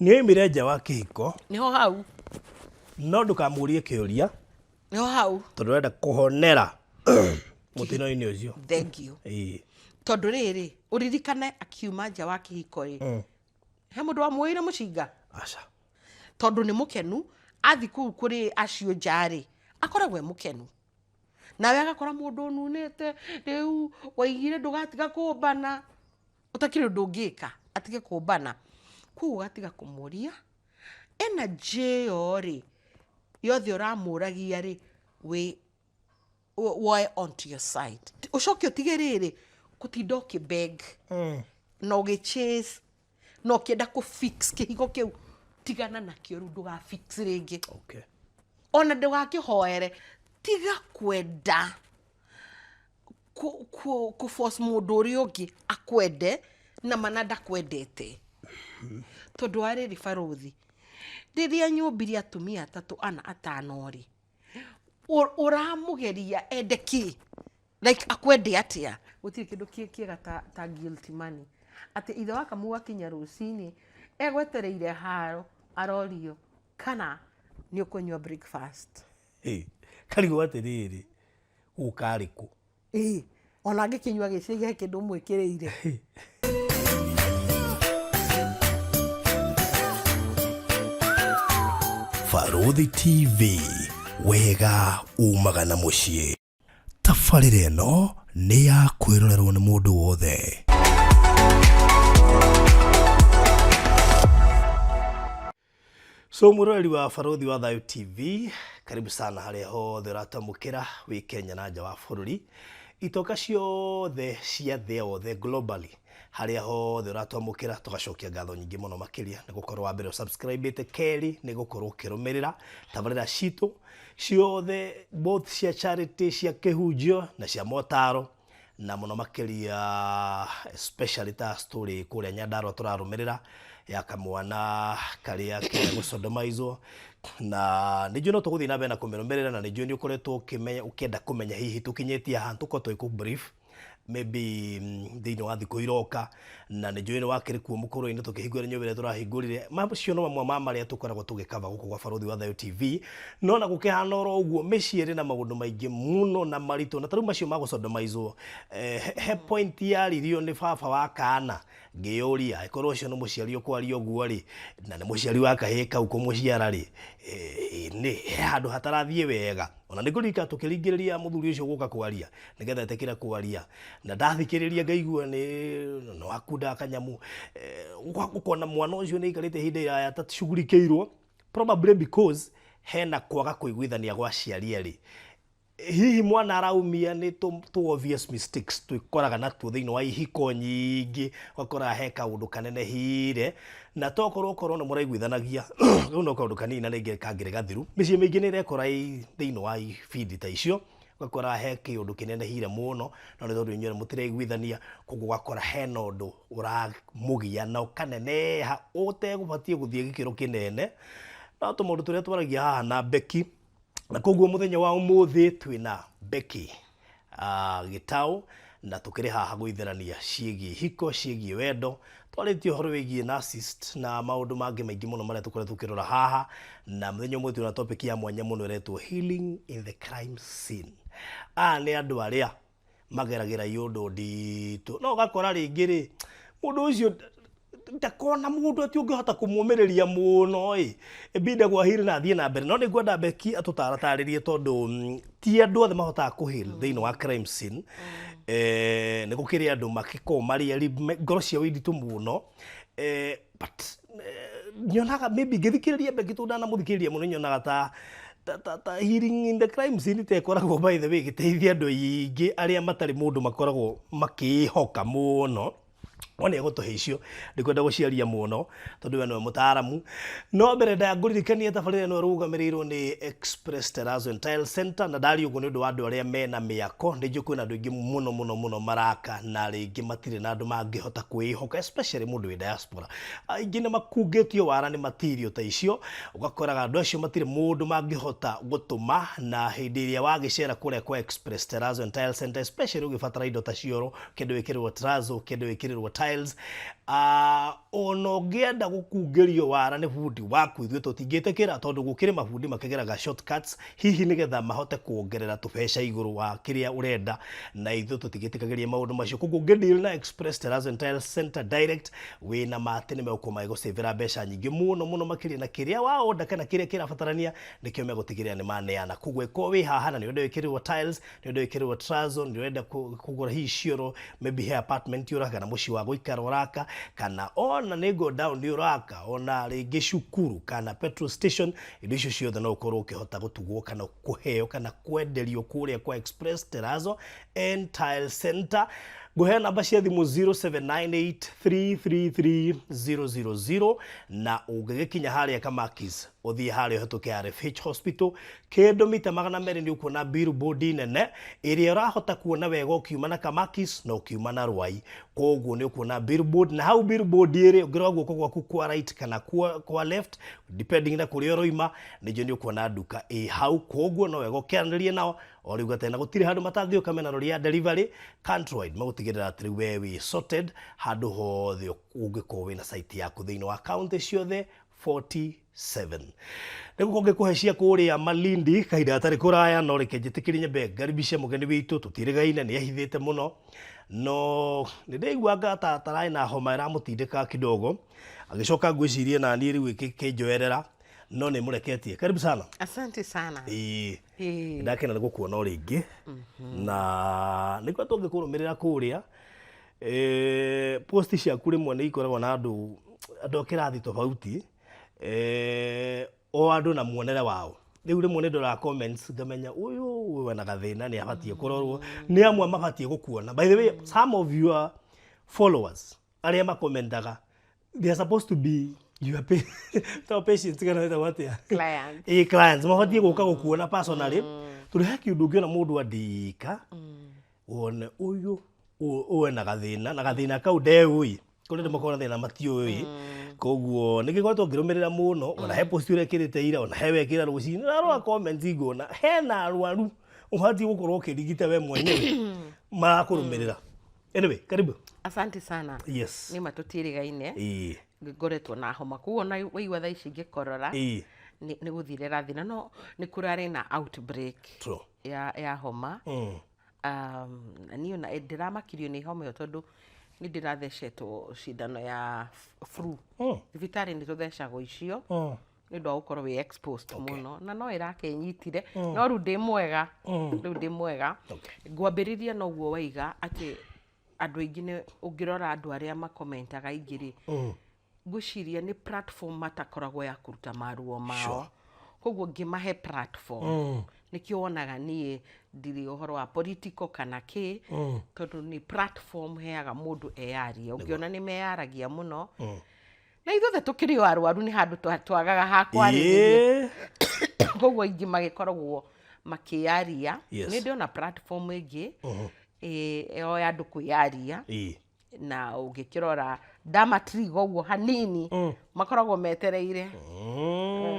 Nĩ oimire nja wa kĩhiko. Nĩho hau. No ndũkamũrie kĩũria. Nĩho hau. Tondũ ũrenda kũhonera mũtino-inĩ ũcio. Thank you. Ĩĩ. Tondũ rĩrĩ, ũririkane akiuma nja wa kĩhiko rĩ, he mũndũ wamũĩire mũcinga? Aca. Tondũ nĩ mũkenu, athiĩ kũu kũrĩ acio nja rĩ, akoragwo e mũkenu. Nawe agakora mũndũ ũnunĩte, rĩu waigire ndũgatiga kũmbana. Ũtakĩrĩ ũndũ ũngĩka atige kũmbana. Koguo ũgatiga kũmũria, energy ĩyo rĩ, yothe ũramũragia rĩ, wĩ woe onto your side. Ũcoke ũtige rĩrĩ, gũtinda ũkĩ beg na ũgĩ chase na ũkĩenda kũ fix kĩhigo kĩu, tigana nakĩo rĩu ndũga fix rĩngĩ. Ona ndũgakĩhoere, tiga kwenda kũ force mũndũ ũrĩa ũngĩ akwende na mana ndakwendete. Tondũ wa rĩrĩ barũthi, rĩrĩa nyũmbire atumia atatũ ana atano rĩ, ũramũgeria ende kĩ? Like akwende atĩa? Gũtirĩ kĩndũ kĩega ta guilty money. Atĩ ithe wa Kamau akinya rũcinĩ, egwetereire haro arorio kana nĩ ũkũnyua breakfast. Karigwo atĩrĩrĩ, gũkũ karĩ kũ? Ĩĩ, ona angĩkĩnyua agĩciria he kĩndũ ũmwĩkĩrĩire. Barũthi TV, wega umaga na mũciĩ. Tabarĩra ĩno nĩ ya kwĩrorerwo nĩ mũndũ wothe. So mwĩroreri wa Barũthi wa Thayũ TV, karibu sana harĩa hothe ũratwamũkĩra wĩ Kenya na nja wa bũrũri. Itoka ciothe cia thĩ yothe globally, harĩa hothe ũratwamũkĩra tũgacokia ngatho nyingĩ mũno makĩria nĩ gũkorwo wa mbere ũsubscribĩte, kerĩ nĩ gũkorwo ũkĩrũmĩrĩra tabarĩra citũ ciothe both cia charity, cia kĩhunjio na cia motaro. Na mũno makĩria especially ta story kũrĩa Nyandarua tũrarũmĩrĩra ya kamwana karĩa kenda gũcodomaizwo, na nĩ njũĩ no tũgũthiĩ na mbere na kũmĩrũmĩrĩra, na nĩ njũĩ nĩ ũkoretwo ũkĩmenya, ũkĩenda kũmenya hihi tũkinyĩtie haha, tũkorwo tũgĩkũ brief maybe thĩinĩ wa thikũ iroka, na nĩ njũĩ nĩ wakĩrĩ kuo mũkũrũ-inĩ tũkĩhingũra nyũmba ĩrĩa tũrahingũrire. Macio no mamwe ma marĩa tũkoragwo tũgĩkaba gũkũ gwa Barũthi wa Thayũ TV. No na gũkĩhana oro ũguo, mĩciĩ ĩrĩ na maũndũ maingĩ mũno na maritũ, na ta rĩu macio ma gũcondomaizwo, he point yaririo nĩ baba wa kana, ngĩyũria angĩkorwo ũcio nĩ mũciari ũkwaria ũguo rĩ, na nĩ mũciari wa kahĩĩ kau kũmũciara rĩ, nĩ he handũ hatarathiĩ wega. Ona nĩ ngũririkana tũkĩringĩrĩria mũthuri ũcio gũka kwaria, nĩgetha etĩkĩre kwaria, na ndathikĩrĩria ngaigua nĩ no akundaga kanyamũ, ũkona mwana ũcio nĩ aikarĩte ihinda iraya atacugurikĩirwo, probably because hena kwaga kũiguithania gwa aciari erĩ. Hihi mwana araumia nĩ tũ obvious mistakes twĩkoraga natuo thĩinĩ wa ihiko nyingĩ, ũgakora he kaũndũ kanenehire, na tokorwo okorwo nĩ mũraiguithanagia, kau no kaũndũ kanini na rĩngĩ kangĩrĩ gathiru. Mĩciĩ mĩingĩ nĩ ĩrekora ĩ thĩinĩ wa ibindi ta icio, ũgakora he kĩũndũ kĩnenehire mũno, no nĩ tondũ inyuerĩ mũtiraiguithania, koguo ũgakora hena ũndũ ũramũgia na ũkaneneha ũtegũbatiĩ gũthiĩ gĩkĩro kĩnene. No tũmaũndũ tũrĩa twaragia haha na Becky, na koguo mũthenya wa ũmũthĩ twĩna Becky Gĩtaũ, na tũkĩrĩ haha gũitherania ciĩgiĩ ihiko, ciĩgiĩ wendo, twarĩtie ũhoro wĩgiĩ narcissist na maũndũ mangĩ maingĩ mũno marĩa tũkoretwo tũkĩrora haha, na mũthenya ũmwe twĩna topic ya mwanya mũno ĩretwo healing in the crime scene. Aya nĩ andũ arĩa mageragĩra iũndũ nditũ, no ũgakora rĩngĩ rĩ, mũndũ ũcio ndakona mũndũ atĩ ũngĩhota kũmũmĩrĩria mũno ĩ, ĩbindagwo a heal na athiĩ na mbere. No nĩ ngwenda Becky atũtaratarĩrie tondũ ti andũ othe mahotaga kũ heal thĩinĩ wa crime scene. Nĩ gũkĩrĩ andũ makĩkoragwo marĩ erĩ, ngoro ciao i nditũ mũno, but nyonaga maybe ngĩthikĩrĩria Becky tondũ ndanamũthikĩrĩria mũno nyonaga ta ta ta ta healing in the crime scene ta ĩkoragwo by the way ĩgĩteithia andũ aingĩ arĩa matarĩ mũndũ makoragwo makĩĩhoka mũno. No nĩ egũtũhe icio, ndikwenda gũciaria mũno tondũ we nĩwe mũtaaramu. No mbere ndaya ngũririkanie tabarĩra ĩno ĩrũgamĩrĩirwo nĩ Express Terrazzo and Tile Center, na ndaria ũguo nĩ ũndũ wa andũ arĩa mena mĩako. Nĩ njũĩ kwĩna andũ aingĩ mũno mũno mũno maraka na rĩngĩ matirĩ na andũ mangĩhota kwĩhoka, especially mũndũ wĩ diaspora. Aingĩ nĩ makungĩtio wara nĩ material ta icio, ũgakoraga andũ acio matirĩ mũndũ mangĩhota gũtũma, na hĩndĩ ĩrĩa wagĩcera kũrĩa kwa Express Terrazzo and Tile Center, especially ũgĩbatara indo ta cioro, kĩndũ wĩkĩrĩrwo terrazzo, kĩndũ wĩkĩrĩrwo tiles, Ona ũngĩenda gũkungĩrio wara nĩ bundi waku, ithuĩ tũtingĩtĩkĩra, tondũ gũkĩrĩ mabundi makĩgeraga shortcuts hihi nĩgetha mahote kuongerera tũbeca igũrũ wa kĩrĩa ũrenda, na ithuĩ tũtigĩtĩkagĩria maũndũ macio. Koguo ũngĩ deal na Express Terrazzo and Tile Center direct, wĩna ma atĩ nĩ megũkorwo magĩgũcĩvĩra mbeca nyingĩ mũno mũno makĩria, na kĩrĩa waonda kana kĩrĩa kĩrabatarania nĩkĩo megũtigĩrĩra nĩ maneana. Koguo ĩkorwo wĩ haha na nĩ ũrenda wĩkĩrĩrwo tiles, nĩ ũrenda wĩkĩrĩrwo terrazzo, nĩ ũrenda kũgũra hihi cioro, maybe he apartment ũraka kana mũciĩ wa gũikara ũraka, kana ona nĩ go down nĩ ũraka, ona rĩngĩ cukuru kana petrol station, indo icio ciothe no ũkorwo ũkĩhota gũtugwo kana kũheo kana kwenderio kũrĩa kwa Express Terrazzo and Tile Center. Ngũheo namba cia thimũ 0798333000, na ũngĩgĩkinya harĩa Kamakis, ũthiĩ harĩa ũhetũke RFH Hospital kĩndũ mita 200, nĩ ũkuona billboard nene ĩrĩa ũrahota kuona wega ũkiuma na Kamakis na ũkiuma na Rwai. Koguo nĩ ũkuona billboard, na hau billboard ĩrĩ, ũngĩrora guoko gwaku kwa right kana kwa left, depending na kũrĩa ũroima, nĩnjũ nĩ ũkuona nduka ĩ hau. Koguo no wega ũkĩaranĩrie nao o rĩu gatene, na gũtirĩ handũ matangĩũka mena rori ya delivery countrywide, magũtigĩrĩra atĩ rĩu we wĩ sorted handũ hothe ũngĩkorwo wĩna site yaku thĩinĩ wa county ciothe 47. Nĩgũkorwo ngĩkũhe cia kũrĩa Malindi kahinda gatarĩ kũraya, no reke njĩtĩkĩrie nyambe ngaribishe mũgeni witũ. Tũtirĩgaine, nĩ ehithĩte mũno, no nĩ ndĩiguaga ta tararĩ na homa ĩramũtindĩka kidogo, agĩcoka ngwĩcirie na niĩ rĩu ĩkĩnjoerera, no nĩ mũreketie. Karibu sana. Asante sana. Ĩĩ. Ndakena nĩ gũkuona o rĩngĩ, na nĩguo tũngĩkũrũmĩrĩra kũrĩa post ciaku rĩmwe nĩ ikoragwo na andũ a kĩrathi tofauti, o andũ na muonere wao. Rĩu rĩmwe nĩ ndoraga comments ngamenya ũyũ wena gathĩna nĩ abatiĩ kũrorwo, nĩ amwe mabatiĩ gũkuona. By the way, some of your followers arĩa makomentaga, they are supposed to be your patients, kana wĩtagwo atĩa? Clients. Ĩ, clients mabatiĩ gũka gũkuona personally, tondũ he kĩũndũ ũngĩona mũndũ andĩka wone ũyũ wena gathĩna, na gathĩna kau ndeũĩ kũrĩ andũ makoragwo na thĩna matiũĩ. Koguo nĩ gĩkoretwo ngĩrũmĩrĩra mũno, ona he post ũrekĩrĩte ira, ona he wekĩra rũcinĩ, narora comments ngona hena arwaru ũbatiĩ gũkorwo ũkĩrigita we mwenyewe marakũrũmĩrĩra. Anyway, karibu. Asante sana. Yes. Nĩ ma tũtiĩrĩgaine. Ngoretwo na homa, koguo ona waigua thaa ici ngĩkorora, nĩ gũthire rathira, no nĩ kũrarĩ na outbreak ya homa. Na niĩ ona ndĩramakirio nĩ homa ĩyo, tondũ nĩ ndĩrathecetwo cindano ya flu. Thibitarĩ nĩ tũthecagwo icio nĩ ũndũ wa gũkorwo wĩ exposed mũno, na no ĩrakĩnyitire, no rĩu ndĩ mwega, rĩu ndĩ mwega. Ngwambĩrĩria noguo waiga atĩ andũ aingĩ nĩ ũngĩrora andũ arĩa makomentaga aingĩ rĩ, ngwĩciria nĩ platform matakoragwo ya kũruta maruo mao. Koguo ngĩmahe platform. Nĩkĩo wonaga niĩ ndirĩ ũhoro wa political kana kĩ, tondũ nĩ platform heaga mũndũ eyarie. Ũngĩona nĩ meyaragia mũno, na ithuothe tũkĩrĩ o arwaru, nĩ handũ twagaga ha kwarĩrĩria. Koguo aingĩ magĩkoragwo makĩyaria. Nĩ ndĩona platform ĩngĩ ĩyo ya andũ kwĩyaria, na ũngĩkĩrora ndamatriga ũguo hanini, makoragwo metereire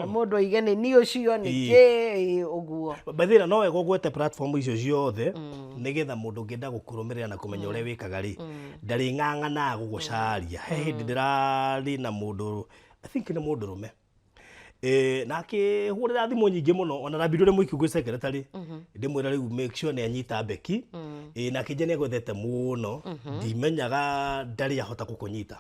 mũndũ oige nĩ niĩ ũcio nĩ kĩ ũguo. By the way, no wega ũgwete platform icio ciothe, nĩgetha mũndũ ũngĩenda gũkũrũmĩrĩra na kũmenya ũrĩa wĩkaga rĩ, ndarĩ ng'ang'anaga gũgũcaria. He hĩndĩ ndĩrarĩ na mũndũ, I think nĩ mũndũrũme, na akĩhũrĩra thimũ nyingĩ mũno, ona ndambire ũrĩa mũiku gwĩ secretary, ndĩmwĩra rĩu make sure nĩ anyita Becky. Na akĩnjia nĩ agwethete mũno, ndimenyaga ndarĩ ahota gũkũnyita.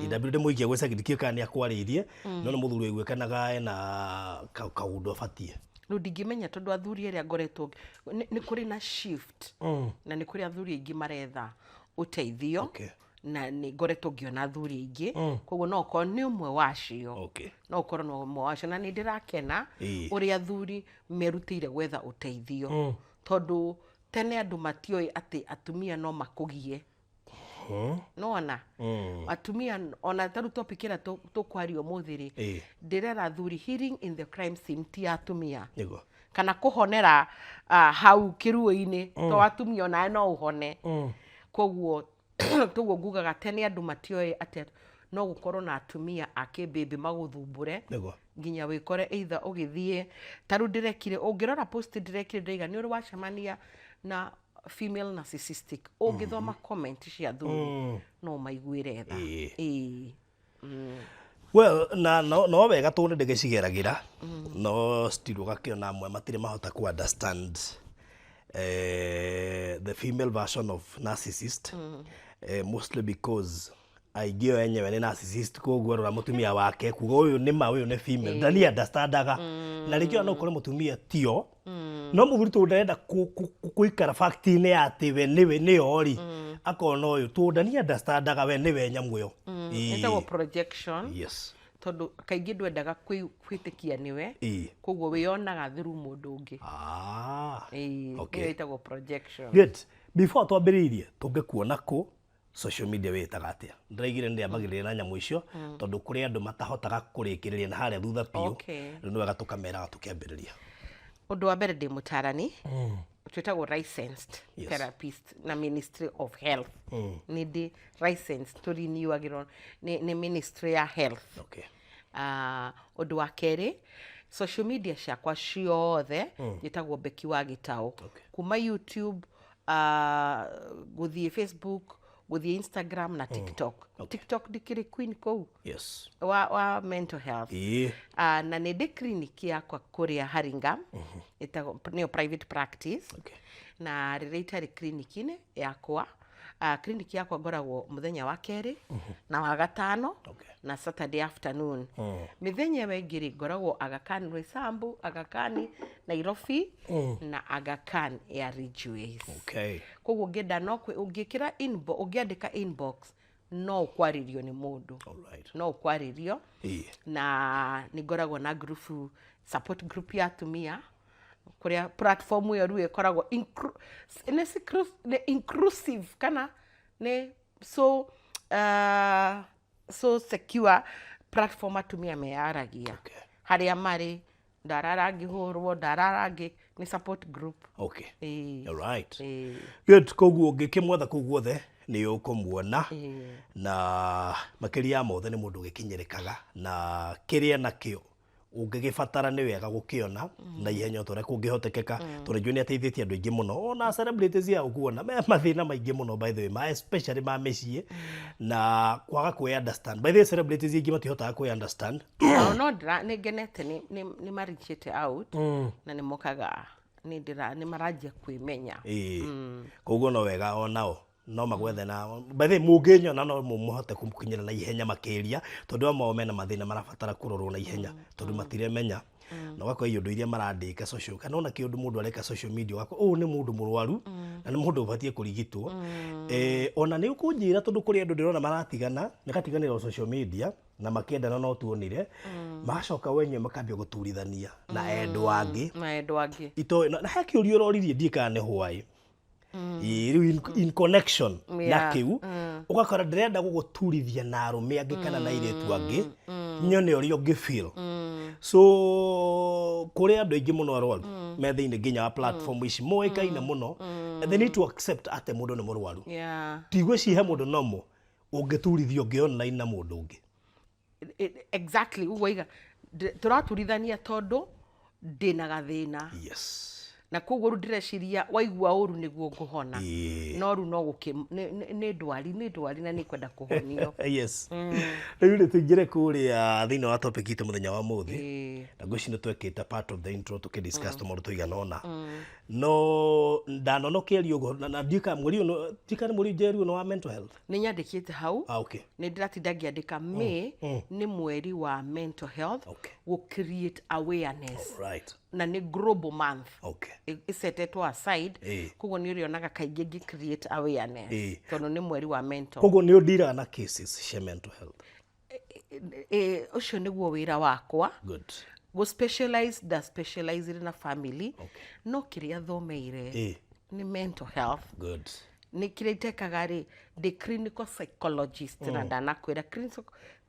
Ndambire ndĩmũikia gwĩ secretary, ndikĩũĩ kana nĩ akwarĩirie, no nĩ mũthuri waiguĩkanaga ena kaũndũ abatiĩ. Rĩu ndingĩmenya, tondũ athuri arĩa ngoretwo nĩ kũrĩ na shift, na nĩ kũrĩ athuri aingĩ maretha ũteithio, na nĩ ngoretwo ngĩona athuri aingĩ, koguo no ũkorwo nĩ ũmwe wacio. No ũkorwo nĩ ũmwe wacio, na nĩ ndĩrakena ũrĩa athuri merutĩire gwetha ũteithio, tondũ tene andũ matioĩ atĩ atumia no makũgie. Nona atumia ona tarĩu topic ĩrĩa tũkwaria ũmũthĩ rĩ, ndĩrera athuri healing in the crime scene ti ya atumia, kana kũhonera hau kĩruo-inĩ to atumia, onawe no ũhone. Koguo toguo ngugaga tene andũ matioĩ atĩ no gũkorwo na atumia a kĩmbĩmbĩ magũthumbũre nginya wĩkore either ũgĩthiĩ. Ta rĩu ndĩrekire, ũngĩrora post ndĩrekire, ndĩraiga nĩ ũrĩ wacemania na Female narcissistic, ũngĩthoma comment cia athuri no maiguĩre tha. Ĩĩ. Well, na no wega tondũ nĩ ndĩgĩcigeragĩra, no still ũgakĩona amwe matirĩ mahota ku understand the female version of narcissist, mostly because aingĩ o enyewe nĩ narcissist. Koguo arora mũtumia wake kuga ũyũ nĩ ma ũyũ nĩ female, ndani understandaga. Na rĩngĩ ona no ũkore mũtumia tio no mũthuri, tondũ ndarenda kũikara fact-inĩ ya atĩ we nĩwe nĩyo rĩ, akona ũyũ tondũ ndani understandaga we nĩwe nyamũ ĩyo. Ĩĩ. Ĩtagwo projection. Tondũ kaingĩ ndwendaga kwĩtĩkia nĩwe. Koguo wĩyonaga through mũndũ ũngĩ. Ĩĩ. Ĩyo ĩtagwo projection. Good. Before twambĩrĩirie, tũngĩkuona kũ social media, wĩtaga atĩa? Ndĩraigire nĩ ndĩambagĩrĩria na nyamũ icio tondũ kũrĩ andũ matahotaga kũrĩkĩrĩria na harĩa thutha biũ. Rĩu nĩ wega tũkameraga tũkĩambĩrĩria. Ũndũ wa mbere, ndĩ mũtarani twĩtagwo licensed therapist na Ministry of Health. Nĩ ndĩ licensed, tũriniwagĩrwo nĩ Ministry ya Health. Ũndũ wa kerĩ, social media ciakwa ciothe njĩtagwo Beki wa Gĩtaũ. Kuma YouTube, gũthiĩ Facebook, gũthiĩ Instagram na TikTok. TikTok ndikĩrĩ queen kũu wa mental health. Na nĩ ndĩ clinic yakwa kũrĩa Haringam, ĩtagwo nĩyo private practice. Na rĩrĩa itarĩ clinic-inĩ yakwa, clinic yakwa ngoragwo mũthenya wa kerĩ na wa gatano na Saturday afternoon. Mĩthenya ĩyo ĩngĩ rĩ, ngoragwo Aga Khan Roysambu, Aga Khan Nairobi na Aga Khan ya Ridgeways. Koguo ũngĩenda no ũngĩkĩra inbox, ũngĩandĩka inbox no ũkwarĩrio nĩ mũndũ. No ũkwarĩrio. Na nĩ ngoragwo na group, support group ya atumia, kũrĩa platform ĩyo rĩu ĩkoragwo nĩ inclusive kana nĩ so secure platform atumia meyaragia harĩa marĩ, ndarara ngĩhũrwo, ndarara ngĩ, nĩ support group. Ĩĩ. Ĩĩ. Good. Koguo ũngĩkĩmwetha kũu guothe nĩ ũkũmuona. Na makĩria ya mothe nĩ mũndũ ũgĩkinyĩrĩkaga na kĩrĩa nakĩo ũngĩgĩbatara nĩ wega gũkĩona na ihenya o ta ũrĩa kũngĩhotekeka, tondũ njũĩ nĩ ateithĩtie andũ aingĩ mũno, ona celebrities ya ũkuona me mathĩna maingĩ mũno, by the way, ma especially ma mĩciĩ na kwaga kwĩ understand. By the way, celebrities aingĩ matihotaga kwĩ understand. Nao no ndĩra nĩ ngenete nĩ marĩchĩte out na nĩ mokaga nĩ ndĩra nĩ maranjia kwĩmenya. Ĩĩ, koguo no wega onao no magwethe na, by the way, mũngĩnyona no mũhote kũmũkinyĩra na ihenya makĩria, tondũ amwe ao mena mathĩna marabatara kũrorwo na ihenya tondũ matiremenya, na ũgakora iũndũ iria marandĩka social kana ona kĩũndũ mũndũ areka social media, ũgakora ũyũ nĩ mũndũ mũrwaru na nĩ mũndũ ũbatiĩ kũrigitwo. Ona nĩ ũkũnjĩra, tondũ kũrĩ andũ ndĩrona maratigana, makatiganĩra o social media na makĩendana, no tuonire magacoka wenyewe makambia gũturithania na endwa angĩ. Na endwa angĩ. Itoĩ na he kĩũria ũroririe, ndiĩ kana nĩ why. Ĩĩ, rĩu in connection na kĩu ũgakora ndĩrenda gũgũturithia na arũme angĩ kana na airĩtu angĩ, nyone ũrĩa ũngĩ feel. So kũrĩ andũ aingĩ mũno arwaru me thĩinĩ nginya wa platform ici moĩkaine mũno, and they need to accept atĩ mũndũ nĩ mũrwaru. Tigwĩcihe mũndũ nomo ũngĩturithio ũngĩ online na mũndũ ũngĩ. Exactly, ũguo iga tũraturithania tondũ ndĩna gathĩna na koguo rĩu ndĩreciria waigua ũru nĩguo ngũhona. No rĩu no gũkĩ nĩ ndwari na nĩ kwenda kũhonio. Yes, rĩu rĩ, tũingĩre kũrĩa thĩinĩ wa topic itũ mũthenya wa mũthĩ. Na ngwĩciria nĩ twekĩte part of the intro tũkĩdiscuss tũmaũndũ tũigana ũna, no ndanona ũkĩaria ũguo na ndiũĩ kana mweri ũyũ ndiũĩ kana nĩ mweri njeru ũyũ wa mental health. Nĩ nyandĩkĩte hau. Nĩ ndĩratinda ngĩandĩka May nĩ mweri wa mental health, gũ create awareness, na nĩ global month ĩsetetwo aside. Koguo nĩ ũrĩonaga kaingĩ ngĩ create awareness tondũ nĩ mweri wa mental. Koguo nĩ ũndiraga na cases cia mental health? Ũcio nĩguo wĩra wakwa. Gũ specialize, nda specialize na family, no kĩrĩa thomeire nĩ mental health. Nĩ kĩrĩa itekaga rĩ, ndĩ clinical psychologist, na ndanakwĩra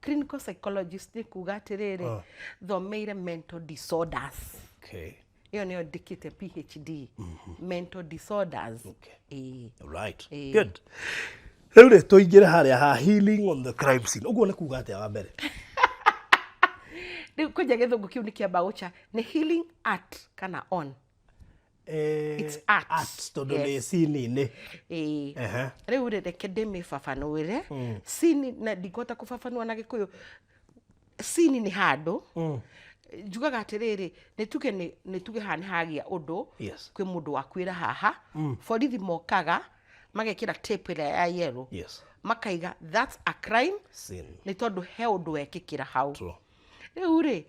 clinical psychologist nĩ kuga atĩrĩrĩ, thomeire mental disorders. Ĩyo nĩyo ndĩkĩte PhD, mental disorders. Ĩĩ. Good. Rĩu rĩ, tũingĩre harĩa ha healing on the crime scene. Ũguo nĩ kuga atĩa wa mbere? Rĩu kũnja gĩthũngũ kĩu nĩ kĩamba gũcha, nĩ healing at kana on? It's art. Art tondũ nĩ Yes. scene-inĩ. Ĩĩ. Rĩu rĩ, reke ndĩmĩbabanũĩre scene, na ndingĩhota kũbabanũa na Gĩkũyũ. Scene nĩ handũ njugaga atĩrĩrĩ, nĩ tuge nĩ tuge haha nĩ hagĩa ũndũ, kwĩ mũndũ wakuĩra haha, borithi mokaga magekĩra tape ĩrĩa ya yellow, makaiga that's a crime Scene. Nĩ tondũ he ũndũ wekĩkĩra hau. True. Rĩu rĩ,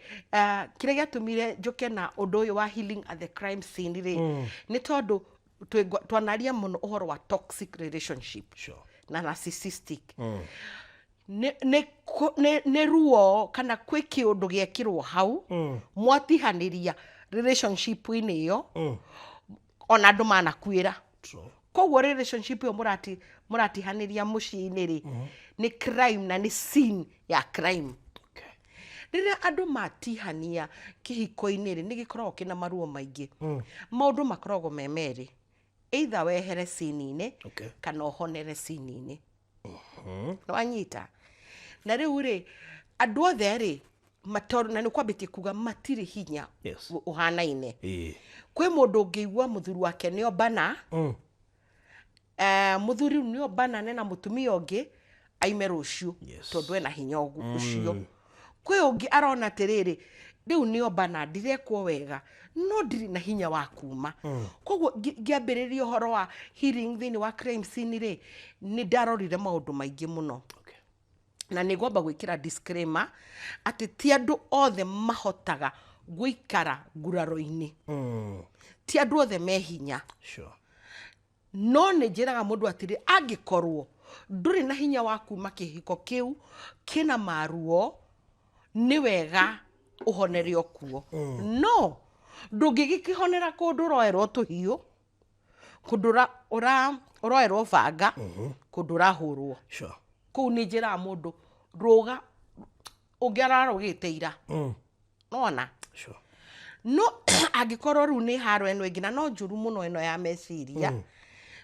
kĩrĩa gĩatũmire njũke na ũndũ ũyũ wa healing at the crime scene rĩ, nĩ tondũ twanaria mũno ũhoro wa toxic relationship na narcissistic. Nĩ ruo kana kwĩ kĩũndũ gĩekĩrwo hau mwatihanĩria relationship-inĩ ĩyo, ona andũ manakuĩra. Koguo relationship ĩyo mũratihanĩria mũciĩ-inĩ rĩ, nĩ crime na nĩ scene ya crime. Rĩrĩa andũ matihania kĩhiko-inĩ rĩ, nĩ gĩkoragwo kĩna maruo maingĩ. Maũndũ makoragwo me merĩ, either wehere scene-inĩ kana ũhonere scene-inĩ. Nĩwanyita? Na rĩu rĩ, andũ othe rĩ, tondũ na nĩ kwambĩtie kuga matirĩ hinya ũhanaine. Kwĩ mũndũ ũngĩigua mũthuri wake nĩ ombana, mũthuri rĩu nĩ ombana nena mũtumia ũngĩ, aime rũciũ, tondũ ena hinya ũcio. Kwĩ ũngĩ arona atĩrĩrĩ, rĩu nĩ ombana, ndirekwo wega, no ndirĩ na hinya wa kuma. Koguo ngĩambĩrĩria ũhoro wa healing thĩinĩ wa crime scene rĩ, nĩ ndarorire maũndũ maingĩ mũno. Na nĩ ngwamba gwĩkĩra disclaimer atĩ ti andũ othe mahotaga gũikara nguraro-inĩ. Ti andũ othe me hinya. No nĩ njĩraga mũndũ atĩrĩ, angĩkorwo ndũrĩ na hinya wa kuma kĩhiko kĩu kĩna maruo, nĩ wega ũhonere o kuo. No ndũngĩgĩkĩhonera kũndũ ũroerwo tũhiũ, kũndũ ũroerwo banga, kũndũ ũrahũrwo. Kũu nĩ njĩraga mũndũ rũga ũngĩ ararũgĩte ira. Nona? No angĩkorwo rĩu nĩ haro ĩno ĩngĩ na no njũru mũno ĩno ya meciria,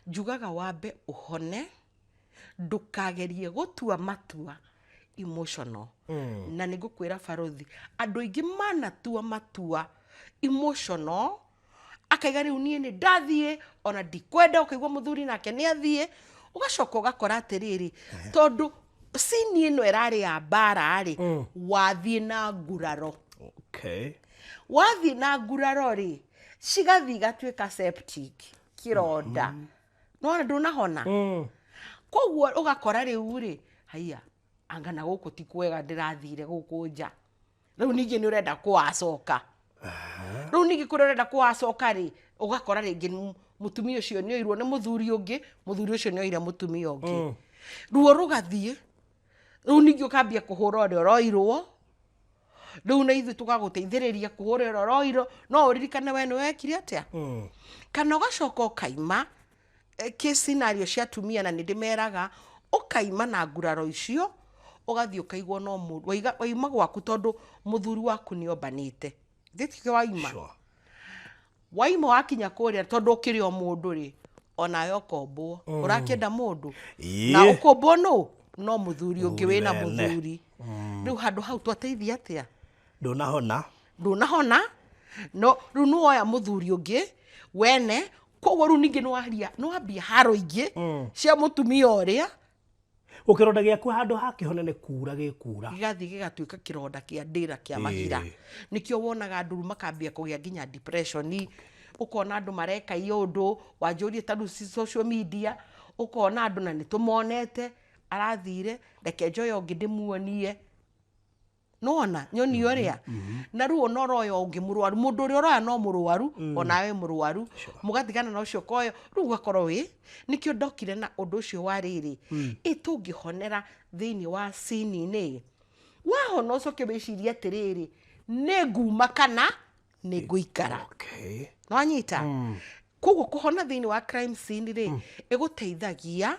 njugaga wambe ũhone, ndũkagerie gũtua matua emotional. Na nĩ ngũkwĩra barothi, andũ aingĩ manatua matua emotional, akaiga rĩu niĩ nĩ ndathiĩ ona ndikwenda, ũkaigua mũthuri nake nĩ athiĩ, ũgacoka ũgakora atĩrĩrĩ, tondũ scene ĩno ĩrarĩ ya mbara rĩ, wathiĩ na nguraro. Wathiĩ na nguraro rĩ, cigathiĩ igatuĩka septic, kĩronda. Nĩwona ndũnahona? Koguo ũgakora rĩu rĩ, haiya, anga na gũkũ ti kwega ndĩrathire gũkũ nja. Rĩu ningĩ nĩ ũrenda kũwacoka. Rĩu ningĩ kũrĩa ũrenda kũwacoka rĩ, ũgakora rĩngĩ mũtumia ũcio nĩ oirwo nĩ mũthuri ũngĩ, mũthuri ũcio nĩ oire mũtumia ũngĩ. Ruo rũgathiĩ, rĩu ningĩ ũkambia kũhũra ũrĩa ũroirwo, rĩu na ithuĩ tũgagũteithĩrĩria kũhũra ũrĩa ũroirwo, no ũririkane we nĩ wekire atĩa? Kana ũgacoka ũkaima, kĩ scenario cia atumia na nĩ ndĩmeraga, ũkaima na nguraro icio, ũgathiĩ ũkaigwo no mũndũ, waima gwaku tondũ mũthuri waku nĩ ombanĩte. Githĩ waima? Waima wakinya kũrĩa tondũ ũkĩrĩ o mũndũ rĩ, onawe ũkombwo. Ũrakĩenda mũndũ? Na ũkombwo nũ? No mũthuri ũngĩ Mũthuri wĩna wene. Mũthuri. Rĩu handũ hau twateithia atĩa? Ndũnahona. Ndũnahona. No rĩu nĩwoya mũthuri ũngĩ wene, koguo rĩu ningĩ nĩwambia haro ingĩ cia mũtumia ũrĩa. Gũkĩronda gĩaku handũ ha kĩhone nĩ kura gĩkura. Gĩgathiĩ gĩgatuĩka kĩronda kĩa ndĩra kĩa mahira. Nĩkĩo wonaga andũ rĩu makambia kũgĩa nginya depression, ũkona andũ mareka ũndũ wanjũrie ta rĩu social media, ũkona andũ na nĩ tũmonete arathire, reke njoye ũngĩ ndĩmuonie. Nĩwona nyoni ũrĩa na rĩu ona ũroya ũngĩ mũrwaru, mũndũ ũrĩa ũroya no mũrwaru, onawe mũrwaru, mũgatigana na ũcio ũkoyo, rĩu ũgakorwo wĩ nĩkĩo ndokire na ũndũ ũcio wa rĩrĩ, ĩ tũngĩhonera thĩinĩ wa scene-inĩ, wahona ũcoke wĩcirie atĩrĩrĩ, nĩ nguma kana nĩ ngũikara. Nĩwanyita? Koguo kũhona thĩinĩ wa crime scene rĩ, ĩgũteithagia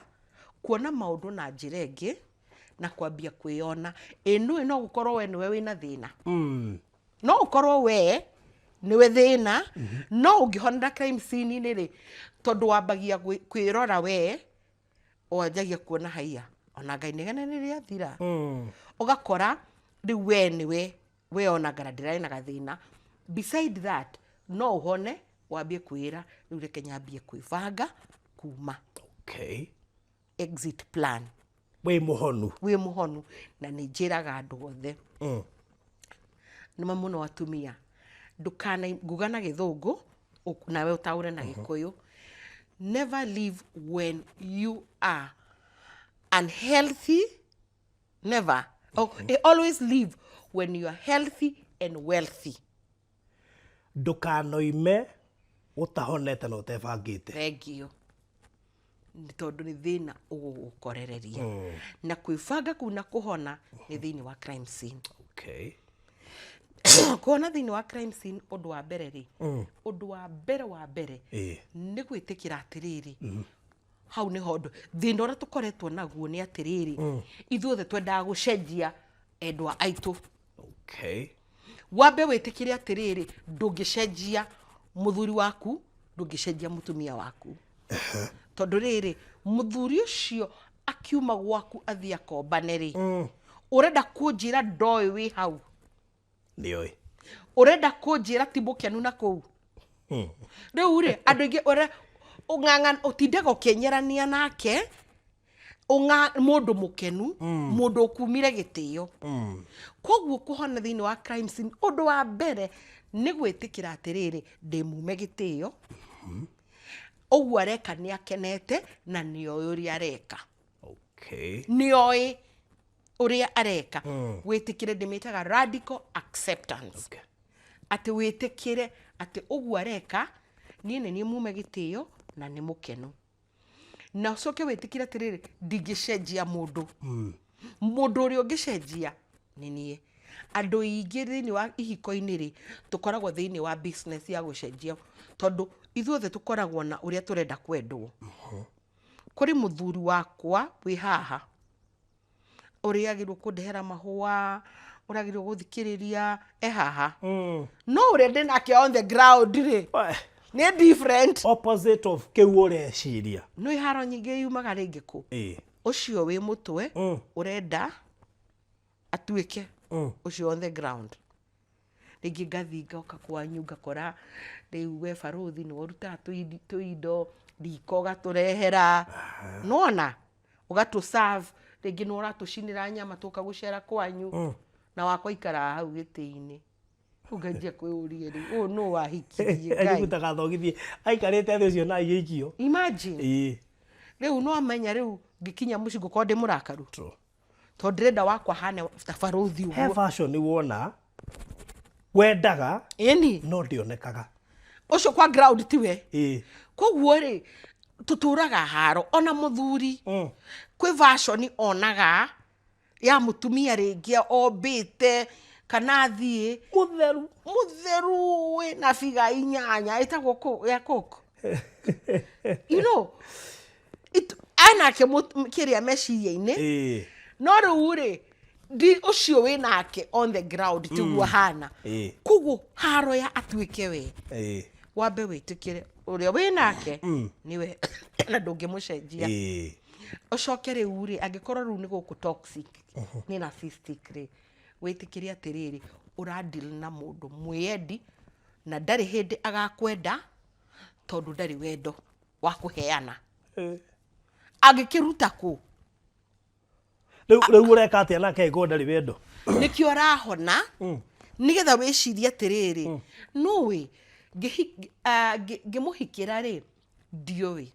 kuona maũndũ na njĩra ĩngĩ na kwambia kwĩyona. Ĩ nũĩ no gũkorwo we nĩwe wĩna thĩna. No ũkorwo we nĩwe thĩna, no ũngĩhonera crime scene-inĩ rĩ, tondũ wambagia kwĩrora we, wanjagia kuona haiya, ona Ngai nĩgene nĩ rĩathira. Ũgakora rĩu we nĩwe we ona ngara ndĩrarĩ na gathĩna. Beside that, no ũhone. Wambie kwĩra rĩu reke nyambie kwĩbanga kuma. Exit plan. Wĩ mũhonu. Wĩ mũhonu. Na nĩ njĩraga andũ othe, nĩma mũno atumia, ndũkana, nguga na Gĩthũngũ nawe ũtaũre na Gĩkũyũ, never live when you are unhealthy. Never. Oh, always live when you are healthy and wealthy. Ndũkanoime ũtahonete na ũtebangĩte. Thengiũ, nĩ tondũ nĩ thĩna ũgũgũkorereria. Na kwĩbanga kũu na kũhona nĩ thĩinĩ wa crime scene. Kũhona thĩinĩ wa crime scene, ũndũ wa mbere rĩ, ũndũ wa mbere wa mbere nĩ gwĩtĩkĩra atĩrĩrĩ, hau nĩho ũndũ thĩna ũrĩa tũkoretwo naguo nĩ atĩrĩrĩ, ithuothe twendaga gũcenjia endwa aitũ. Wambe wĩtĩkĩre atĩrĩrĩ, ndũngĩcenjia mũthuri waku, ndũngĩcenjia mũtumia waku, tondũ rĩrĩ, mũthuri ũcio akiuma gwaku athiĩ akombane rĩ, ũrenda kũnjĩra ndoĩ wĩ hau? Nĩoĩ. Ũrenda kũnjĩra ti mũkenu na kũu? Rĩu rĩ, andũ aingĩ ũrĩa ũng'ang'ana ũtindaga ũkĩenyerania nake ũng'a mũndũ mũkenu, mũndũ ũkumire gĩtĩo. Koguo kũhona thĩinĩ wa crime scene, ũndũ wa mbere nĩ gwĩtĩkĩra atĩrĩrĩ, ndĩ mume gĩtĩo, ũguo areka nĩ akenete na nĩoĩ ũrĩa areka. Nĩoĩ ũrĩa areka. Wĩtĩkĩre, ndĩmĩtaga radical acceptance. Atĩ wĩtĩkĩre atĩ ũguo areka, niĩ nĩ niĩ mume gĩtĩo na nĩ mũkenu. Na ũcoke wĩtĩkĩre atĩrĩrĩ, ndingĩcenjia mũndũ. Mũndũ ũrĩa ũngĩcenjia nĩ niĩ. Andũ aingĩ thĩinĩ wa ihiko-inĩ rĩ, tũkoragwo thĩinĩ wa business ya gũcenjia, tondũ ithuothe tũkoragwo na ũrĩa tũrenda kwendwo. Kũrĩ mũthuri wakwa wĩ haha ũrĩa agĩrĩirwo kũndehera mahũa, ũrĩa agĩrĩirwo gũthikĩrĩria e haha, no ũrĩa ndĩ nake on the ground rĩ, nĩ different. Opposite of kĩu ũreciria. No iharo nyingĩ yumaga rĩngĩ kũ? Ũcio wĩ mũtwe ũrenda atuĩke ũcio on the ground. Rĩngĩ ngathiĩ ngoka kwanyu, ngakora rĩu we barũthi nĩwe ũrutaga tũindo riko, ũgatũrehera, nĩwona, ũgatũ serve, rĩngĩ nĩwe ũratũcinĩra nyama tũka gũcera kwanyu, na wakwa aikaraga hau gĩtĩ-inĩ. Rĩu nganjia kwĩyũria, rĩu ũyũ nũ wahikirie, Ngai? Anyugutaga thogithie aikarĩte thĩ ũcio na aigĩikio. Imagine. Rĩu no amenya rĩu ngĩkinya mũciĩ ngũkorwo ndĩ mũrakaru, tondũ ndĩrenda wakwa hane ta barũthi He ũguo. Version wona wendaga, no ndĩonekaga. Ũcio kwa ground tiwe. Koguo rĩ, tũtũraga haro. Ona mũthuri, kwĩ version onaga ya mũtumia, rĩngĩ ombĩte kana athiĩ mũtheru, mũtheru wĩna biga 8 ĩtagwo ya coke, enake kĩrĩa meciria-inĩ. No rĩu rĩ, ndi ũcio wĩ nake on the ground tiguo hana. Koguo haro ya atuĩke we, wambe wĩtĩkĩre ũrĩa wĩ nake nĩwe na ndũngĩmũcenjia. Ũcoke rĩu rĩ, angĩkorwo rĩu nĩ gũkũ toxic, nĩ narcissistic rĩ, wĩtĩkĩre atĩrĩrĩ, ũradeal na mũndũ mwĩyendi na ndarĩ hĩndĩ agakwenda, tondũ ndarĩ wendo wa kũheana. Angĩkĩruta kũ? Rĩu ũreka atĩa nake angĩkorwo ndarĩ wendo? Nĩkĩo ũrahona, nĩgetha wĩcirie atĩrĩrĩ, nũĩ ngĩmũhikĩra rĩ, ndiũĩ.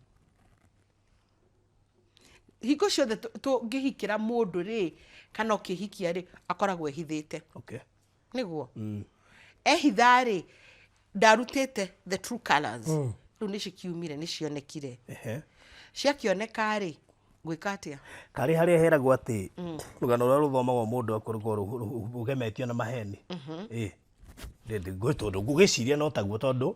Hingo ciothe tũngĩhikĩra mũndũ rĩ, kana ũkĩhikia rĩ, akoragwo ehithĩte. Nĩguo ehitha rĩ, ndarutĩte the true colors. Rĩu nĩ cikiumire, nĩ cionekire. Ciakĩoneka rĩ, gwĩka atĩa? Karĩ harĩa heragwo atĩ rũgano rũrĩa rũthomagwo mũndũ akoragwo rũgemetio na maheni. Ĩ. Tondũ ngũgĩciria no taguo, tondũ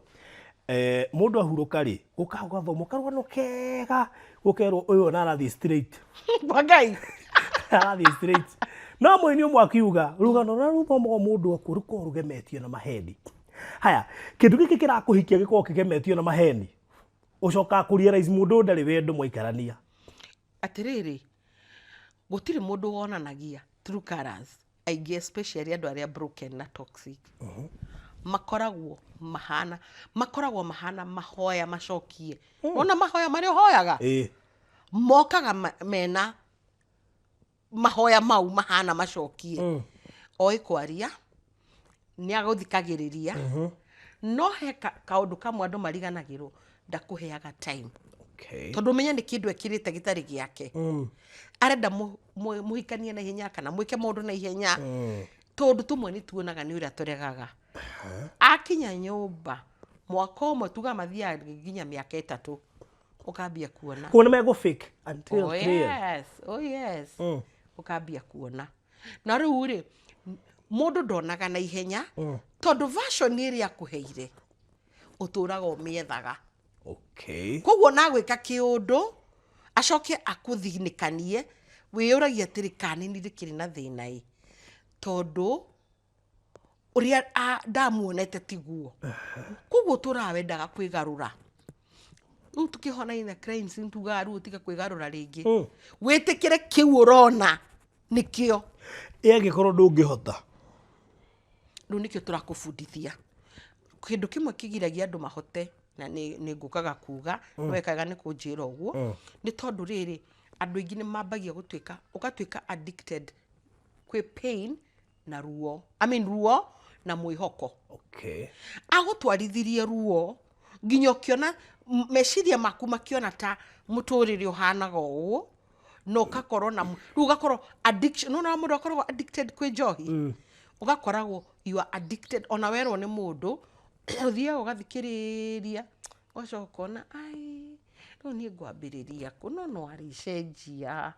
mũndũ ahurũka rĩ, gũkaga gũgathomwo karũgano kega, gũkerwo ũyũ ona arathiĩ straight. Kwa Ngai. Arathiĩ straight. No mũini ũmwe akiuga rũgano rũrĩa rũthomagwo mũndũ akuo rũkoragwo rũgemetio na maheni. Haya, kĩndũ gĩkĩ kĩrakũhikia gĩkoragwo kĩgemetio na maheni, ũcokaga kũ realize mũndũ ũyũ ndarĩ wendo mwaikarania. Atĩrĩrĩ, gũtirĩ mũndũ wonanagia true colors. Aingĩ, especially andũ arĩa broken na toxic, Makoragwo mahana, makoragwo mahana mahoya macokie. Wona mahoya marĩa ũhoyaga mokaga mena mahoya mau mahana macokie. Oĩ kwaria, nĩ agũthikagĩrĩria, no he kaũndũ kamwe andũ mariganagĩrwo, ndakũheaga time. Tondũ ũmenye nĩ kĩndũ ekĩrĩte gĩtarĩ gĩake. Arenda mũhikanie na ihenya kana mwĩke maũndũ na ihenya. Tondũ tũmwe nĩ tuonaga nĩ ũrĩa tũregaga. Akinya nyũmba mwaka ũmwe, tuga mathiaga nginya mĩaka 3, ũkambia kuona. Kuona megũ fake until Oh, 3 years. Yes. Oh, yes. Ũkambia kuona. Na rĩu rĩ, mũndũ ndonaga na ihenya, tondũ version ĩrĩa akũheire ũtũraga ũmĩethaga. Koguo nagwĩka kĩũndũ acoke akũthinĩkanie, wĩyũragia atĩrĩ, kana nĩ ndĩkĩrĩ na thĩna ĩ, tondũ ũrĩa ndamuonete tiguo. Koguo ũtũraga wendaga kwĩgarũra. Rĩu tũkĩhona na crime scene, tugaga rĩu ũtige kwĩgarũra rĩngĩ, wĩtĩkĩre kĩu ũrona nĩkĩo. Ĩ angĩkorwo ndũngĩhota? Rĩu nĩkĩo tũrakũbundithia. Kĩndũ kĩmwe kĩgiragia andũ mahote, na nĩ ngũkaga kuga no wekaga nĩ kũnjĩra ũguo, nĩ tondũ rĩrĩ, andũ aingĩ nĩ mambagia gũtuĩka, ũgatuĩka addicted kwĩ pain na ruo, I mean, ruo na mwĩhoko. Agũtwarithirie ruo nginya ũkĩona meciria maku makĩona ta mũtũrĩre ũhanaga ũũ, na ũgakorwo na rĩu ũgakorwo addiction. Nĩwona mũndũ akoragwo addicted kwĩ njohi, ũgakoragwo you are addicted. Ona werwo nĩ mũndũ, ũthiaga ũgathikĩrĩria, ũgacoka ũkona, ai, rĩu niĩ ngwambĩrĩria kũ? No no arĩcenjia.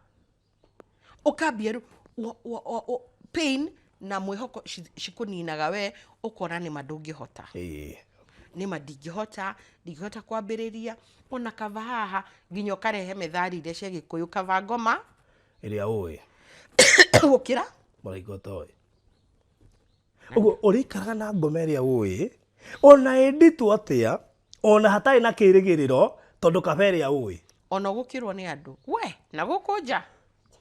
Ũkambia rĩu pain na mwĩhoko cikũninaga, we ũkona nĩma ndũngĩhota. Nĩma ndingĩhota, ndingĩhota kwambĩrĩria ona kaba haha, nginya ũkarehe methali iria cia Gĩkũyũ, kaba ngoma ĩrĩa ũĩ gũkĩra mũraika ũtoĩ. Ũguo ũrĩikaraga na ngoma ĩrĩa ũĩ, ona ĩ nditũ atĩa, ona hatarĩ na kĩrĩgĩrĩro, tondũ kaba ĩrĩa ũĩ. Ona ũgũkĩrwo nĩ andũ we na gũkũ nja.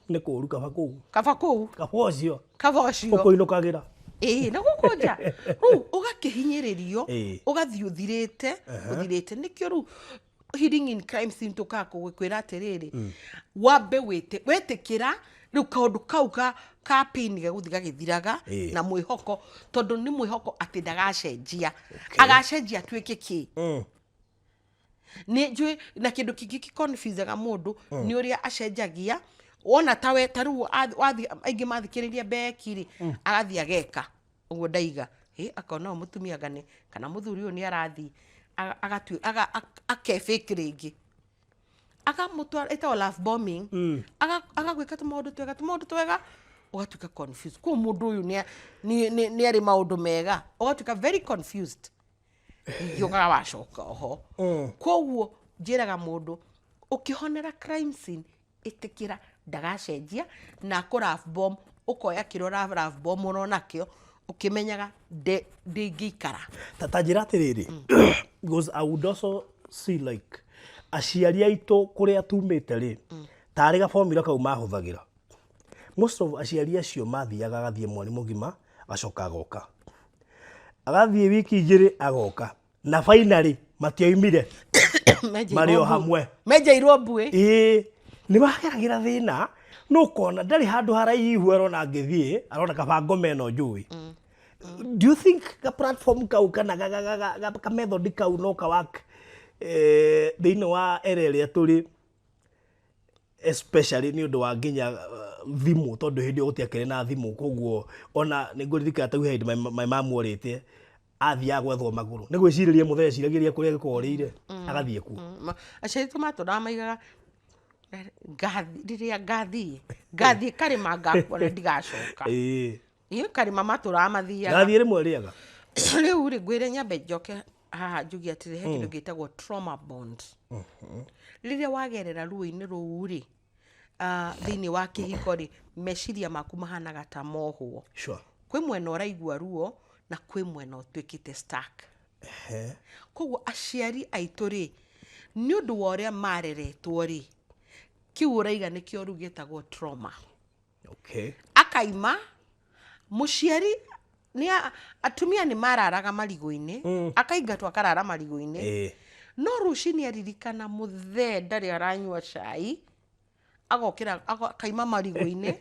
Nĩ kũũru, kaba kũu. Kaba kũu. Kaba ũcio. Kaba ũcio. Ũkũinũkagĩra. Ĩĩ, na gũkũ nja rĩu ũgakĩhinyĩrĩrio, ũgathiĩ ũthirĩte, ũthirĩte. Nĩkĩo rĩu healing in crime scene tũkaga kwĩra atĩrĩrĩ, wambe wĩtĩkĩra rĩu kaũndũ kau ka pain gegũthiĩ gagĩthiraga na mwĩhoko, tondũ nĩ mwĩhoko atĩ ndagacenjia. Agacenjia atuĩke kĩ? Nĩ njũĩ na kĩndũ kĩngĩ kĩconfusaga mũndũ nĩ ũrĩa acenjagia. Wona tawe ta rĩu wathiĩ, aingĩ mathikĩrĩria Beki rĩ, agathiĩ ageka ũguo ndaiga, ĩ akona ũyũ mũtumia ngane kana mũthuri ũyũ nĩ arathiĩ akefake rĩngĩ, akamũtwara, ĩtagwo love bombing. Agagwĩka tũmaũndũ twega, tũmaũndũ twega, ũgatuĩka confused. Koguo mũndũ ũyũ nĩ arĩ maũndũ mega, ũgatuĩka very confused, ningĩ ũkaga wacoka oho. Koguo njĩraga mũndũ, ũkĩhonera crime scene, ĩtĩkĩra ndagacenjia na akũ love bomb, ũkoya kĩrĩa ũra love bomb ũro nakĩo, ũkĩmenyaga ndĩngĩikara. Ta njĩra atĩrĩrĩ, because I would also see like aciari aitũ kũrĩa tumĩte rĩ, tarĩ gabomira kau mahũthagĩra. Most of aciari acio mathiaga, agathiĩ mweri mũgima, agacoka agoka, agathiĩ wiki 2 agoka, na finally matioimire. Marĩ o hamwe. Menjeirwo mbuĩ. Ĩĩ, nĩ mageragĩra thĩna, no ũkona ndarĩ handũ haraihu arona angĩthiĩ, arona kaba ngoma ĩno njũĩ. Do you think ka platform kau kana ka method kau no ka work thĩinĩ wa era ĩrĩa tũrĩ, especially nĩ ũndũ wa nginya thimũ, tondũ hĩndĩ ĩyo gũtiakĩrĩ na thimũ? Koguo ona nĩ ngũririkana ta hĩndĩ my mom orĩte, athiaga gwethwo magũrũ nĩ gwĩcirĩria, mũthee eciragĩria kũrĩa gĩkoragwo rĩire, agathiĩ kuo. Aciari aitũ matũraga maigaga ngathi, rĩrĩa ngathiĩ karĩma ngakuona ndigacoka. Ĩ karĩma matũraga mathiaga. Ngathiĩ rĩmwe rĩaga. Rĩu rĩ, ngwĩre nyambe njoke haha njuge atĩrĩ, he kĩndũ gĩtagwo trauma bond. Rĩrĩa wagerera ruo-inĩ rũu rĩ, thĩinĩ wa kĩhiko rĩ, meciria maku mahanaga ta mohwo. Kwĩ mwena ũraigua ruo na kwĩ mwena ũtuĩkĩte stuck. Koguo aciari aitũ rĩ, nĩ ũndũ wa ũrĩa mareretwo rĩ, kĩu ũraiga nĩkĩo rĩu gĩtagwo trauma. Akaima mũciari. Nĩ atumia nĩ mararaga marigũ-inĩ, akaingatwo akarara marigũ-inĩ. No rũcinĩ aririkana mũthee ndarĩ aranyua cai, agokĩra, akaima marigũ-inĩ,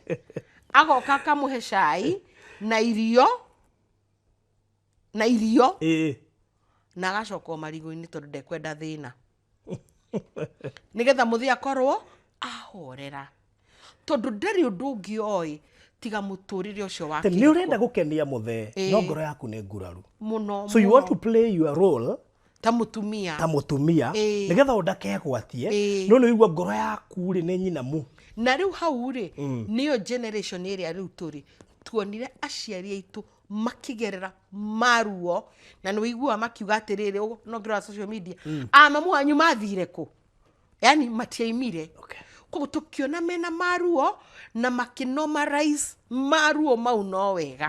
agoka akamũhe cai na irio, na irio, na agacoka o marigũ-inĩ tondũ ndekwenda thĩna, nĩgetha mũthee akorwo ahorera, tondũ ndarĩ ũndũ ũngĩ oĩ tiga mũtũrĩre ũcio wa Nĩ kĩhiko. ũrenda gũkenia mũthee, no ngoro yaku nĩ nguraru. Mũno. So you Mũno. want to play your role ta mũtumia, ta mũtumia, nĩgetha ũndakegwatie, no nĩ ũigua ngoro yaku rĩ nĩ nyinamu. Na rĩu hau rĩ, nĩyo generation ĩrĩa rĩu tũrĩ, tuonire aciari aitũ makĩgerera maruo, na nĩ ũiguaga makiuga atĩrĩrĩ, no ngĩrora social media, a mamu wanyu mathire kũ? Yani matiaimire. Koguo tũkĩona mena maruo na makĩnormalize maruo mau, no wega,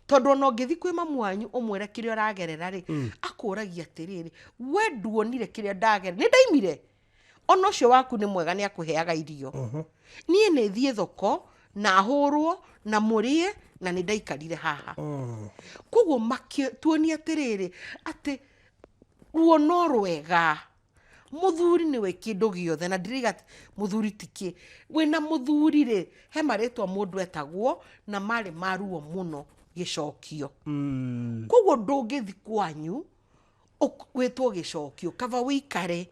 tondũ ona ũngĩthiĩ kwĩ mamu wanyu ũmwĩre kĩrĩa ũragerera rĩ, akũragia atĩrĩrĩ, we nduonire kĩrĩa ndagerera? Nĩ ndaimire. Ona ũcio waku nĩ mwega, nĩ akũheaga irio. Niĩ nĩ thiĩ thoko na hũrwo na mũrĩe, na nĩ ndaikarire haha. Koguo makĩtuonia atĩrĩrĩ, atĩ ruo no rwega, mũthuri nĩwe kĩndũ gĩothe, na ndiriga atĩ mũthuri ti kĩ wĩna mũthuri rĩ, he marĩtwa mũndũ etagwo na marĩ maruo mũno, gĩcokio. Koguo ndũngĩthi kwanyu wĩtwo gĩcokio, kaba wĩikare.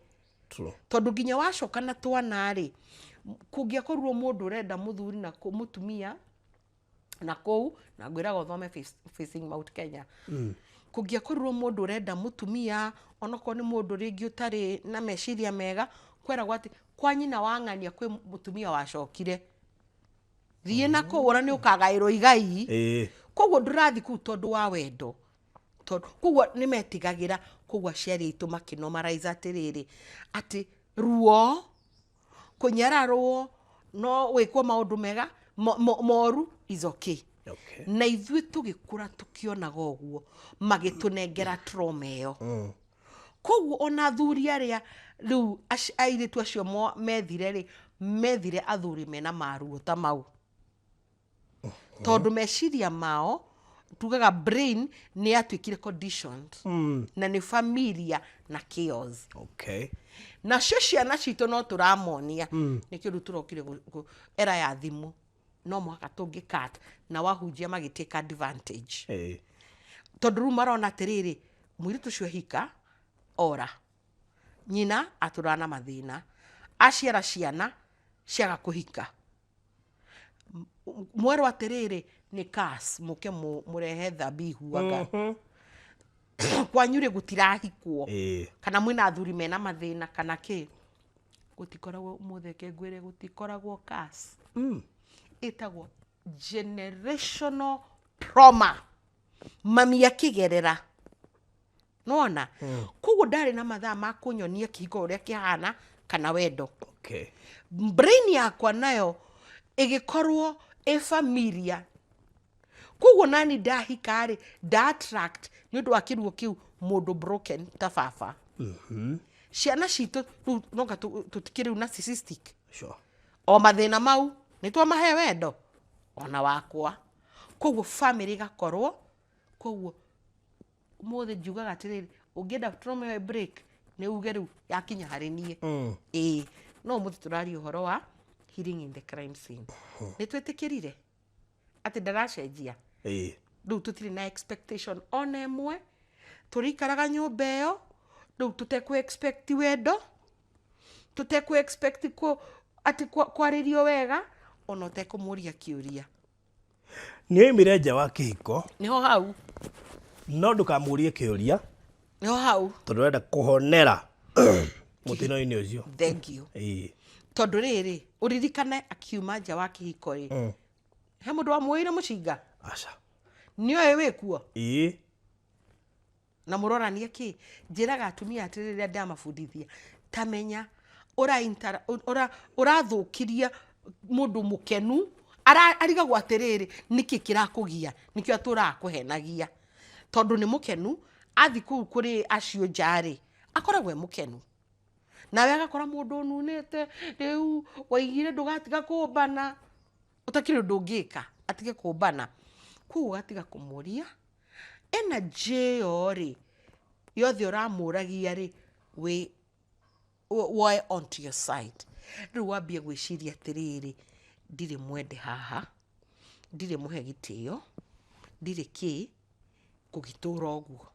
Tondũ nginya wacoka na twana rĩ, kũngĩakorirwo mũndũ ũrenda mũthuri na mũtumia na kũu, na ngwĩraga ũthome Facing Mount Kenya, kũngĩakorirwo mũndũ ũrenda mũtumia, onokorwo nĩ mũndũ rĩngĩ ũtarĩ na meciria mega, kweragwo atĩ kwa nyina wa ng'ania kwĩ mũtumia wacokire, thiĩ na kũu, ona nĩ ũkagaĩrwo igai. Koguo ndũrathiĩ kũu tondũ wa wendo, tondũ koguo nĩ metigagĩra. Koguo aciari aitũ makĩnormalize atĩrĩrĩ, atĩ ruo, kũnyararwo, no wĩkwo maũndũ mega moru is okay. Na ithuĩ tũgĩkũra tũkĩonaga ũguo, magĩtũnengera trauma ĩyo. Koguo ona athuri arĩa rĩu airĩtu acio methire rĩ, methire athuri mena maruo ta mau, tondũ meciria mao, tugaga brain nĩ yatuĩkire conditioned na nĩ familia na chaos. Nacio ciana citũ no tũramonia nĩkĩo rĩu tũrokire era ya thimũ, no mũhaka tũngĩ cut na wahunjia magĩtake advantage, tondũ rĩu marona atĩrĩrĩ, mũirĩtu ũcio hika ora nyina atũraga na mathĩna, aciara ciana ciaga kũhika, mwerwo atĩrĩrĩ nĩ curse, mũke mũrehe thabihu anga kwanyu rĩ gũtirahikwo, kana mwĩna athuri mena mathĩna kana kĩ. Gũtikoragwo, mũtheke ngwĩre, gũtikoragwo curse. Ĩtagwo generational trauma, mami akĩgerera nona. Koguo ndarĩ na mathaa ma kũnyonia kĩhiko ũrĩa kĩhana kana wendo. Brain yakwa nayo ĩgĩkorwo ĩ familia. Koguo nani ndahika rĩ, nda attract nĩ ũndũ wa kĩruo kĩu, mũndũ broken ta baba. Ciana citũ rĩu noga tũtikĩrĩ rĩu narcissistic. O mathĩna mau nĩ twamahe wendo ona wakwa, koguo family ĩgakorwo. Koguo ũmũthĩ njugaga atĩrĩrĩ, ũngĩenda trauma ĩyo break, nĩ uge rĩu yakinya harĩ niĩ. Ĩĩ, no ũmũthĩ tũraria ũhoro wa healing in the crime scene. Nĩ twĩtĩkĩrire atĩ ndaracenjia. Rĩu tũtirĩ na expectation ona ĩmwe, tũrĩikaraga nyũmba ĩyo rĩu tũtekũ expect wendo, tũtekũ expect atĩ kwarĩrio wega, ona ũtekũmũria kĩũria. Nĩ oimire nja wa kĩhiko. Nĩho hau. No ndũkamũrie kĩũria. Nĩho hau. Tondũ ũrenda kũhonera mũtino-inĩ ũcio. Thank you. Tondũ rĩrĩ, ũririkane akiuma nja wa kĩhiko rĩ, he mũndũ wamũĩire mũcinga? Aca. Nĩoĩ wĩkuo. Na mũroranie kĩ. Njĩraga atumia atĩrĩ, rĩrĩa ndamabundithia, tamenya ũrathũkiria mũndũ mũkenu. Arigagwo atĩrĩrĩ, nĩkĩ kĩrakũgia? Nĩkĩo atũraga kũhenagia, tondũ nĩ mũkenu. Athi kũu kũrĩ acio nja rĩ, akoragwo e mũkenu, nawe agakora mũndũ ũnunĩte. Rĩu waigire ndũgatiga kũmbana, ũtakĩrĩ ũndũ ũngĩka atige kũmbana. Koguo ũgatiga kũmũria energy ĩyo rĩ yothe ũramũragia rĩ wĩ woe onto your side. Rĩu wambie gwĩciria atĩrĩrĩ, ndirĩ mwende haha, ndirĩ mũhe gĩtĩo, ndirĩ kĩ, ngũgĩtũra ũguo.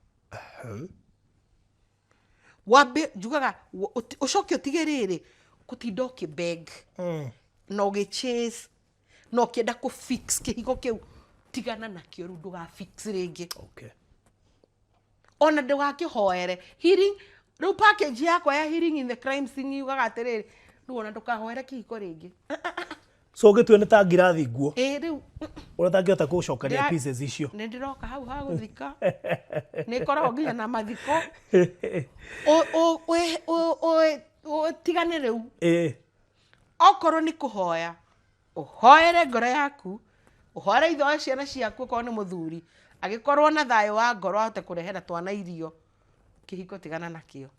Wambe njugaga ũcoke ũtige rĩrĩ gũtinda ũkĩ beg na ũgĩ chase na ũkĩenda kũ fix kĩhigo kĩu, tigana nakĩo rĩu, ndũga fix rĩngĩ. Ona ndũgakĩhoere healing. Rĩu package yakwa ya healing in the crime scene yugaga atĩrĩrĩ, rĩu ona ndũkahoere kĩhiko rĩngĩ. So ũgĩtue nĩ ta ngirathi nguo. Ĩ rĩu. Ũrĩa ũtangĩhota gũcokania pieces icio. Nĩ ndĩroka hau ha gũthika, nĩ ĩkoragwo nginya na mathiko. Ũtigane rĩu. Okorwo nĩ kũhoya, ũhoere ngoro yaku, ũhoere ithe wa ciana ciaku, okorwo nĩ mũthuri, agĩkorwo na thayũ wa ngoro ahote kũrehera twana irio. Kĩhiko tigana nakĩo,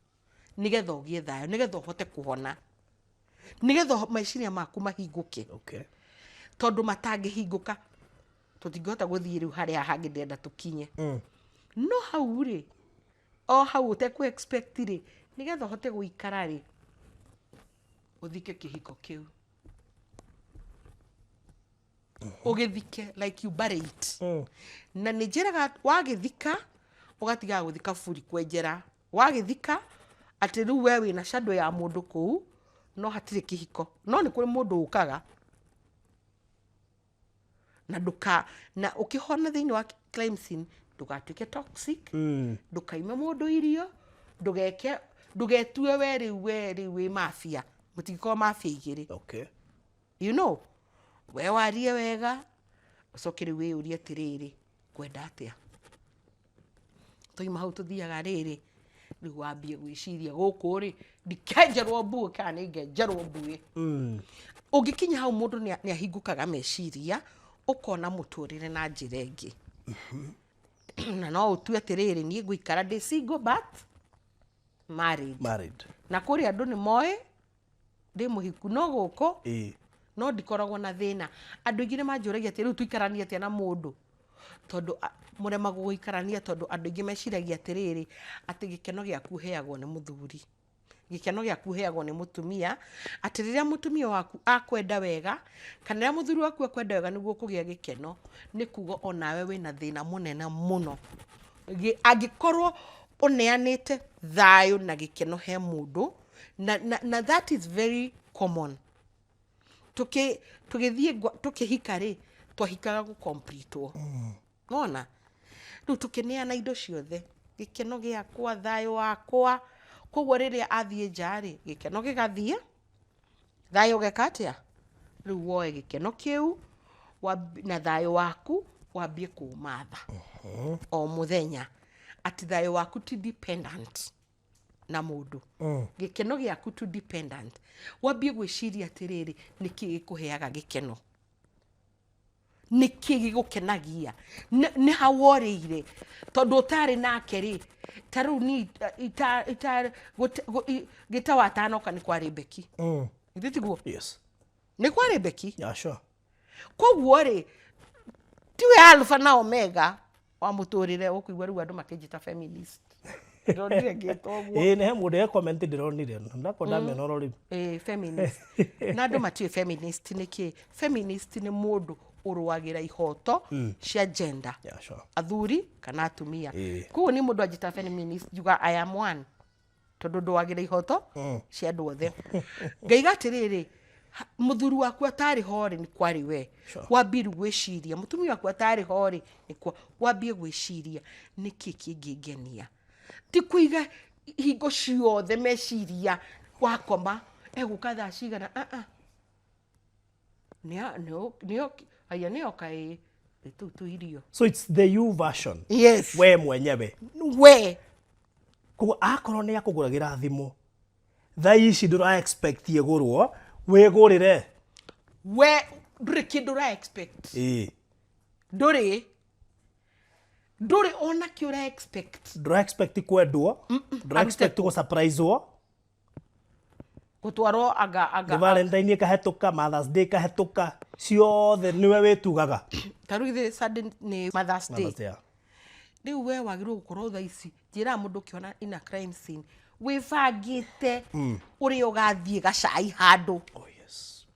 nĩgetha ũgĩe thayũ, nĩgetha ũhote kũhona, nĩgetha meciria maku mahingũke. Tondũ matangĩhingũka, tũtingĩhota gũthiĩ rĩu harĩa hangĩ ndĩrenda tũkinye. No hau rĩ, o hau ũtekũ expect rĩ, nĩgetha ũhote gũikara rĩ, ũthike kĩhiko kĩu, ũgĩthike like you bury it. Na nĩ njĩraga wagĩthika, ũgatigaga gũthika buri kwenjera. Wagĩthika atĩ rĩu we wĩna shadow ya mũndũ kũu, no hatirĩ kĩhiko, no nĩ kũrĩ mũndũ ũkaga na ndũka na ũkĩhona thĩinĩ wa crime scene, ndũgatuĩke toxic, ndũkaime mũndũ irio, ndũgeke, ndũgetue we rĩu wĩ mafia. Mũtingĩkorwo mafia igĩrĩ. We warie wega, ũcoke rĩu wĩyũrie atĩrĩrĩ, ngwenda atĩa? Twaima hau tũthiaga rĩrĩ, rĩu wambie gwĩciria gũkũ rĩ, ndikenjerwo mbuĩ kana nĩ ngenjerwo mbuĩ. Ũngĩkinya hau, mũndũ nĩ ahingũkaga meciria, ũkona mũtũrĩre na njĩra ĩngĩ, na no ũtue atĩrĩrĩ, niĩ ngũikara ndĩ single but married. Married. Na kũrĩa andũ nĩ moĩ ndĩ mũhiku, no gũkũ no ndikoragwo na thĩna. Andũ aingĩ nĩ manjũragia atĩ rĩu tũikaranie atĩa na mũndũ, tondũ mũremagwo gũikarania tondũ andũ aingĩ meciragia atĩrĩrĩ, atĩ gĩkeno gĩaku ũheagwo nĩ mũthuri, gĩkeno gĩaku ũheagwo nĩ mũtumia, atĩ rĩrĩa mũtumia waku akwenda wega kana rĩrĩa mũthuri waku akwenda wega nĩguo kũgĩa gĩkeno. Nĩ kuga onawe wĩna thĩna mũnene mũno. Angĩkorwo ũneanĩte thayũ na gĩkeno he mũndũ, na that is very common. Tũgĩthiĩ tũkĩhika rĩ, twahikaga gũ-completwo. Nona rĩu tũkĩneana indo ciothe, gĩkeno gĩakwa, thayũ wakwa. Koguo rĩrĩa athiĩ nja rĩ, gĩkeno gĩgathiĩ, thayũ ũgeka atĩa? Rĩu woe gĩkeno kĩu na thayũ waku, wambie kũũmatha o mũthenya, atĩ thayũ waku ti dependent na mũndũ, gĩkeno gĩaku tu dependent. Wambie gwĩciria atĩrĩrĩ, nĩkĩ gĩkũheaga gĩkeno, nĩkĩ gĩgũkenagia, nĩ ha worĩire tondũ ũtarĩ nake rĩ? Ta rĩu ni ita ita gĩta watanoka nĩ kwarĩ mbeki, githĩ tiguo? Yes. Nĩ kwarĩ mbeki. Yeah, sure. Koguo rĩ, tiwe alpha na omega wa mũtũrĩre. Ũkũigua rĩu andũ makĩnjĩta feminist, ndĩronire ngĩtwo ũguo. Ĩĩ, nĩ he mũndũ e comment ndĩronire ndakwa ndamĩona oro rĩu. Ĩĩ, feminist. Na andũ matiũĩ feminist nĩ kĩ. Feminist nĩ mũndũ ũrũagĩra ihoto cia gender, athuri kana atumia. Koguo nĩ mũndũ anjĩta feminist, njuga I am one, tondũ ndũagĩra ihoto cia andũ othe. Ngaiga atĩrĩrĩ, mũthuri waku atarĩ ho rĩ, nĩ kwarĩ we. Wambie rĩu gwĩciria, mũtumia waku atarĩ ho rĩ, nĩ kwa wambie gwĩciria nĩkĩ kĩngĩngenia, ti kũiga hingo ciothe meciria wakoma egũka thaa cigana. Ah, ah. Nĩo nĩoka ĩ tũu tũirio. So it's the you version. Yes. We mwenyewe. We. Koguo akorwo nĩ akũgũragĩra thimũ, thaa ici ndũra expect ĩgũrwo, wĩgũrĩre. We ndũrĩ kĩndũ ũra expect. Ndũrĩ ona kĩ ũra expect. Ndũra expect kwendwo, ndũra expect gũ surprise-wo. Gũtwarwo anga anga. Nĩ Valentine ĩkahetũka, Mother's Day ĩkahetũka. Ciothe nĩwe wĩtugaga. Ta rĩu ithuĩ Sunday nĩ Mother's Day. Mother's Day. Rĩu we wagĩrĩirwo gũkorwo thaa ici, njĩraga mũndũ ũkĩona in a crime scene, wĩbangĩte ũrĩa ũgathiĩ gacai handũ. Oh, yes.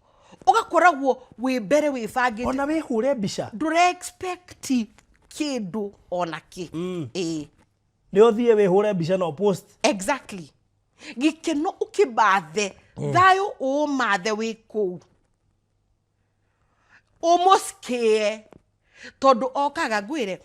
Ũgakoragwo wĩ mbere wĩbangĩte. Ona wĩhũre mbica. Ndũre expect kĩndũ ona kĩ. Ĩĩ. Nĩ ũthiĩ wĩhũre mbica na post. Exactly. Gĩkeno ũkĩmathe, thayũ ũũmathe wĩ kũu. Ũmũcikĩe tondũ okaga ngwĩre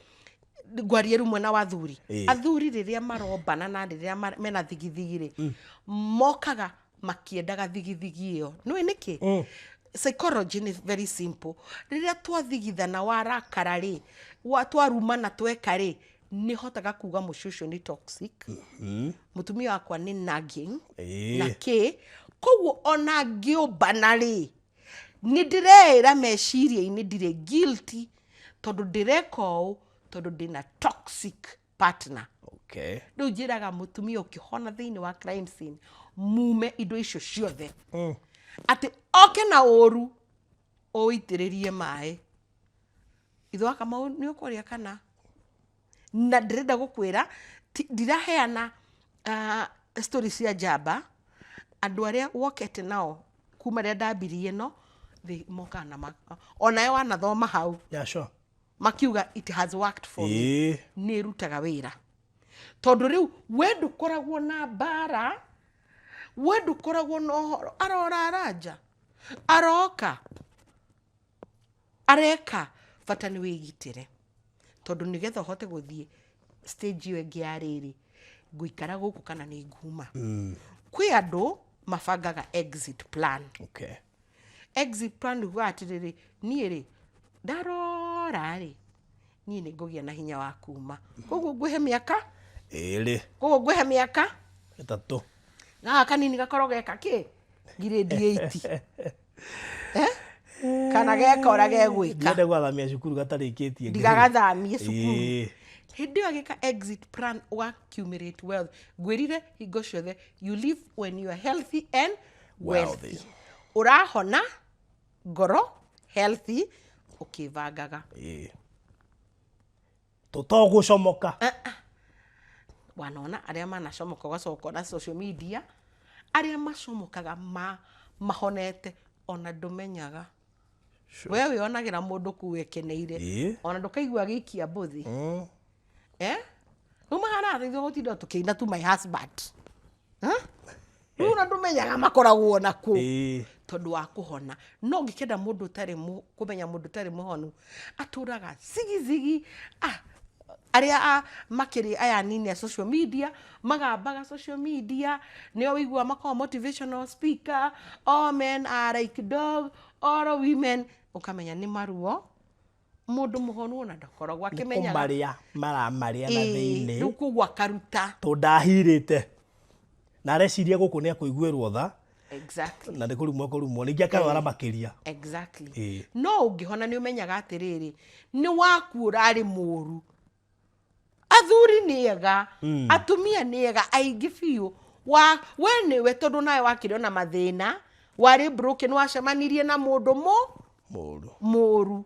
ngwarie rĩu mwena wa athuri. Athuri rĩrĩa marombana na rĩrĩa mena thigithigi rĩ, mokaga makĩendaga thigithigi ĩyo. Nĩũĩ nĩkĩ? Psychology nĩ very simple. Rĩrĩa twathigithana warakara rĩ, twarumana tweka rĩ, nĩhotaga kuga mũciĩ ũcio nĩ toxic. Mũtumia wakwa nĩ nagging. Na kĩ. Koguo ona ngĩũmbana rĩ, nĩ ndĩreĩra meciria-inĩ ndirĩ guilty tondũ ndĩreka ũũ tondũ ndĩna toxic partner. Rĩu njĩraga mũtumia ũkĩhona thĩinĩ wa crime scene, mume indo icio ciothe. Atĩ oke na ũru, ũitĩrĩrie maĩ. Ithe wa Kamau nĩ ũkũrĩa kana? Na ndĩrenda gũkwĩra, ndiraheana story cia njamba, andũ arĩa wokete nao kuma rĩrĩa ndambirie ĩno, they mokaga na onawe wanathoma hau. Yeah, sure. Makiuga it has worked for me. Nĩ ĩrutaga wĩra. Tondũ rĩu we ndũkoragwo na mbara, we ndũkoragwo na ũhoro, arora nja, aroka, areka, bata nĩ wĩgitĩre. Tondũ nĩgetha ũhote gũthiĩ stage ĩyo ĩngĩ ya rĩrĩ, ngũikara gũkũ kana nĩ nguma. Kwĩ andũ mabangaga exit plan. Exit plan nĩ kuga atĩrĩrĩ, niĩ rĩ, ndarora rĩ, niĩ nĩ ngũgĩa na hinya wa kuma. Koguo ngwĩhe mĩaka? 2. Koguo ngwĩhe mĩaka? 3. Gaka kanini gakorwo geka kĩ? Grade 8. Kana geka ũrĩa gegwĩka. Ndienda gũgathamia cukuru gatarĩkĩtie. Ndigagathamie cukuru. Hĩndĩ ĩyo agĩka exit plan ũgaccumulate wealth. Ngwĩrire hingo ciothe, you live when you are healthy and wealthy. Wealthy. Ũrahona ngoro healthy ũkĩbangaga. Tũtogũcomoka. Wanona arĩa manacomoka ũgacoka na social media, arĩa macomokaga mahonete ona ndũmenyaga. We wĩonagĩra mũndũ kũu ekeneire. Ona ndũkaigua agĩikia mbũthi. Rĩu mahana ithuĩ gũtinda tũkĩina tu my husband. Rĩu ona ndũmenyaga makoragwo na kũ. Tondũ wa kũhona. No ũngĩkenda mũndũ ũtarĩ kũmenya mũndũ ũtarĩ mũhonu, atũraga zigizigi. Arĩa makĩrĩ aya nini a social media, magambaga social media, nĩo ũiguaga makoragwo motivational speaker, all men are like dog, all women, ũkamenya nĩ maruo. Mũndũ mũhonu ona ndakoragwo akĩmenyaga. Nĩ kũmarĩa maramarĩa na thĩinĩ. Rĩu koguo akaruta. Tondũ ndahirĩte. Na areciria gũkũ nĩ akũiguĩrwo tha. Na nĩ kũrumwo kũrumwo, ningĩ akarwara makĩria. No ũngĩhona nĩ ũmenyaga atĩrĩrĩ, nĩ waku ũrarĩ mũru. Athuri nĩ ega, atumia nĩ ega, aingĩ biũ. We nĩwe tondũ nawe wakĩrĩ ona mathĩna, warĩ broken, wacemanirie na mũndũ Mũru. mũru.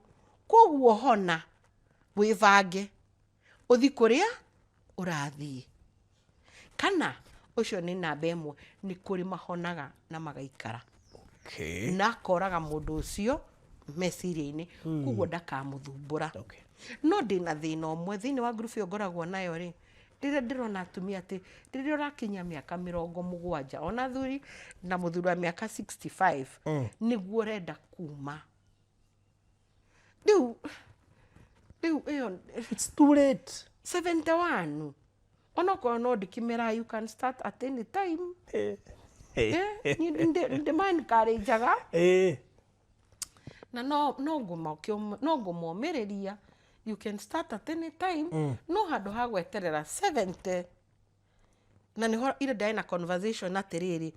Koguo hona, wĩbange, ũthiĩ kũrĩa ũrathiĩ. Kana ũcio nĩ namba ĩmwe, nĩ kũrĩ mahonaga na magaikara. Na akoraga mũndũ ũcio meciria-inĩ, koguo ndakamũthumbũra. No ndĩna thĩna ũmwe thĩinĩ wa group ĩyo ngoragwo nayo rĩ, rĩrĩa ndĩrona atumia atĩ rĩrĩa ũrakinya mĩaka 70, ona athuri na mũthuri wa mĩaka 65, nĩguo ũrenda kuma. Rĩu, rĩu ĩyo, It's too late. 71. Onokorwo no ndĩkĩmera, you can start at any time. Niĩ ndĩma encourage-aga. Na no ngũmomĩrĩria, you can start at any time. No handũ ha gweterera 70. Na nĩho ira ndarĩ na conversation atĩrĩrĩ,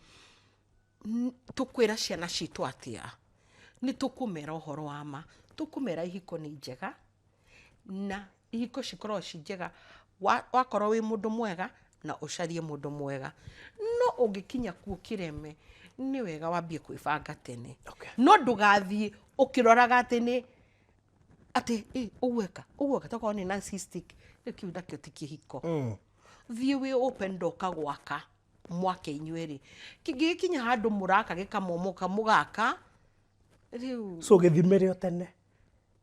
tũkwĩra ciana citũ atĩa? Nĩ tũkũmera ũhoro wa ma. Tũkũmera ihiko nĩ njega, na ihiko cikoragwo ci njega wakorwo wĩ mũndũ mwega na ũcarie mũndũ mwega. No ũngĩkinya kuo kĩreme, nĩ wega wambie kwĩbanga tene. No ndũgathiĩ Ũkĩroraga atĩ nĩ atĩ ũguo eka ũguo eka, tokorwo nĩ narcissistic. Rĩu kĩu nakĩo ti kĩhiko. Thiĩ wĩ open, ndoka gwaka mwake inyuerĩ, kĩngĩgĩkinya handũ mũraka gĩkamomoka, mũgaka rĩu. So gĩthimĩre o tene.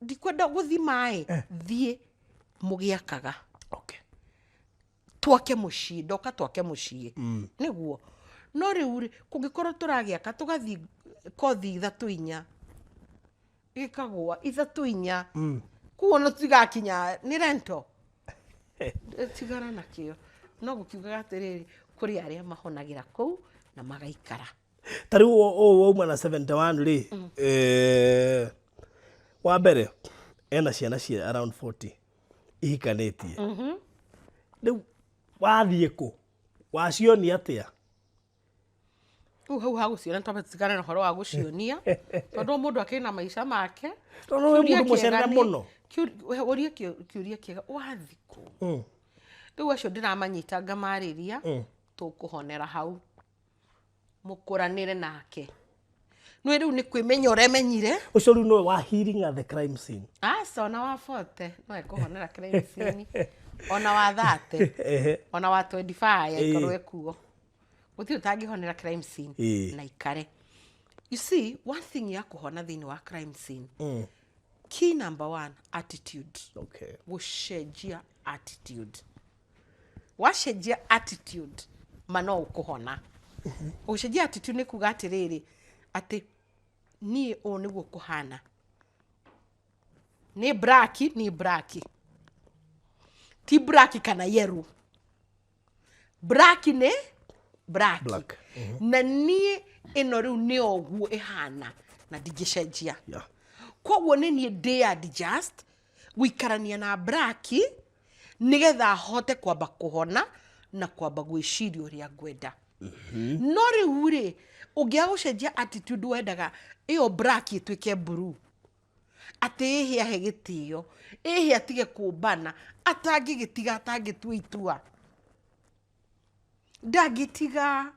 Ndikwenda gũthima ĩ, thiĩ mũgĩakaga. Twake mũciĩ, ndoka twake mũciĩ nĩguo. No rĩu rĩ, kũngĩkorwo tũragĩaka tũgathiĩ kothi ithatũ inya, gĩkagũa ithatũ inya, koguo no tũtigakinya nĩ rento. Tigana nakĩo. No gũkiugaga atĩrĩrĩ, kũrĩ arĩa mahonagĩra kũu na magaikara. Ta rĩu ũũ wauma na 71 rĩ, wa mbere ena ciana cia around 40 ihikanĩtie. Rĩu wathiĩ kũ, wacionia atĩa? Rĩu hau ha gũciona, twambe tũtigane na ũhoro wa gũcionia, tondũ mũndũ akĩrĩ na maica make. Tondũ wĩ Kĩũria mũndũ mũcerere kĩega mũno. Ũrie kĩũria kĩega, wathiĩ kũ? Rĩu acio ndĩramanyita ngamarĩria, tũkũhonera hau mũkũranĩre nake. Nĩ rĩu nĩ kwĩmenya ũremenyire. Ũcio rĩu nĩwe wa healing at the crime scene? Aca, ona wa 40 no ekũhonera crime scene, ona wa 30, ona wa 25 aikorwo ekuo, gũtirĩ ũtangĩhonera crime scene na ikare. You see, one thing ya kũhona thĩinĩ wa crime scene, key number one, attitude. Gũcenjia attitude. Wacenjia attitude, ma no ũkũhona. Gũcenjia attitude nĩ kuga atĩrĩrĩ, atĩ niĩ ũũ nĩguo kũhana, nĩ black, nĩ black, ti black kana yellow, black nĩ black. Black. Na niĩ ĩno rĩu nĩ ũguo ĩhana na ndingĩcenjia. Koguo nĩ niĩ ndĩ adjust gũikarania na black nĩgetha hote kwamba kũhona na kwamba gwĩciria ũrĩa ngwenda. No rĩu rĩ, ũngĩaga gũcenjia attitude, wendaga ĩyo black ĩtuĩke blue, atĩ ĩhĩ ahe gĩtĩo, ĩhĩ atige kũmbana, atangĩgĩtiga, atangĩtua itua, ndangĩtiga,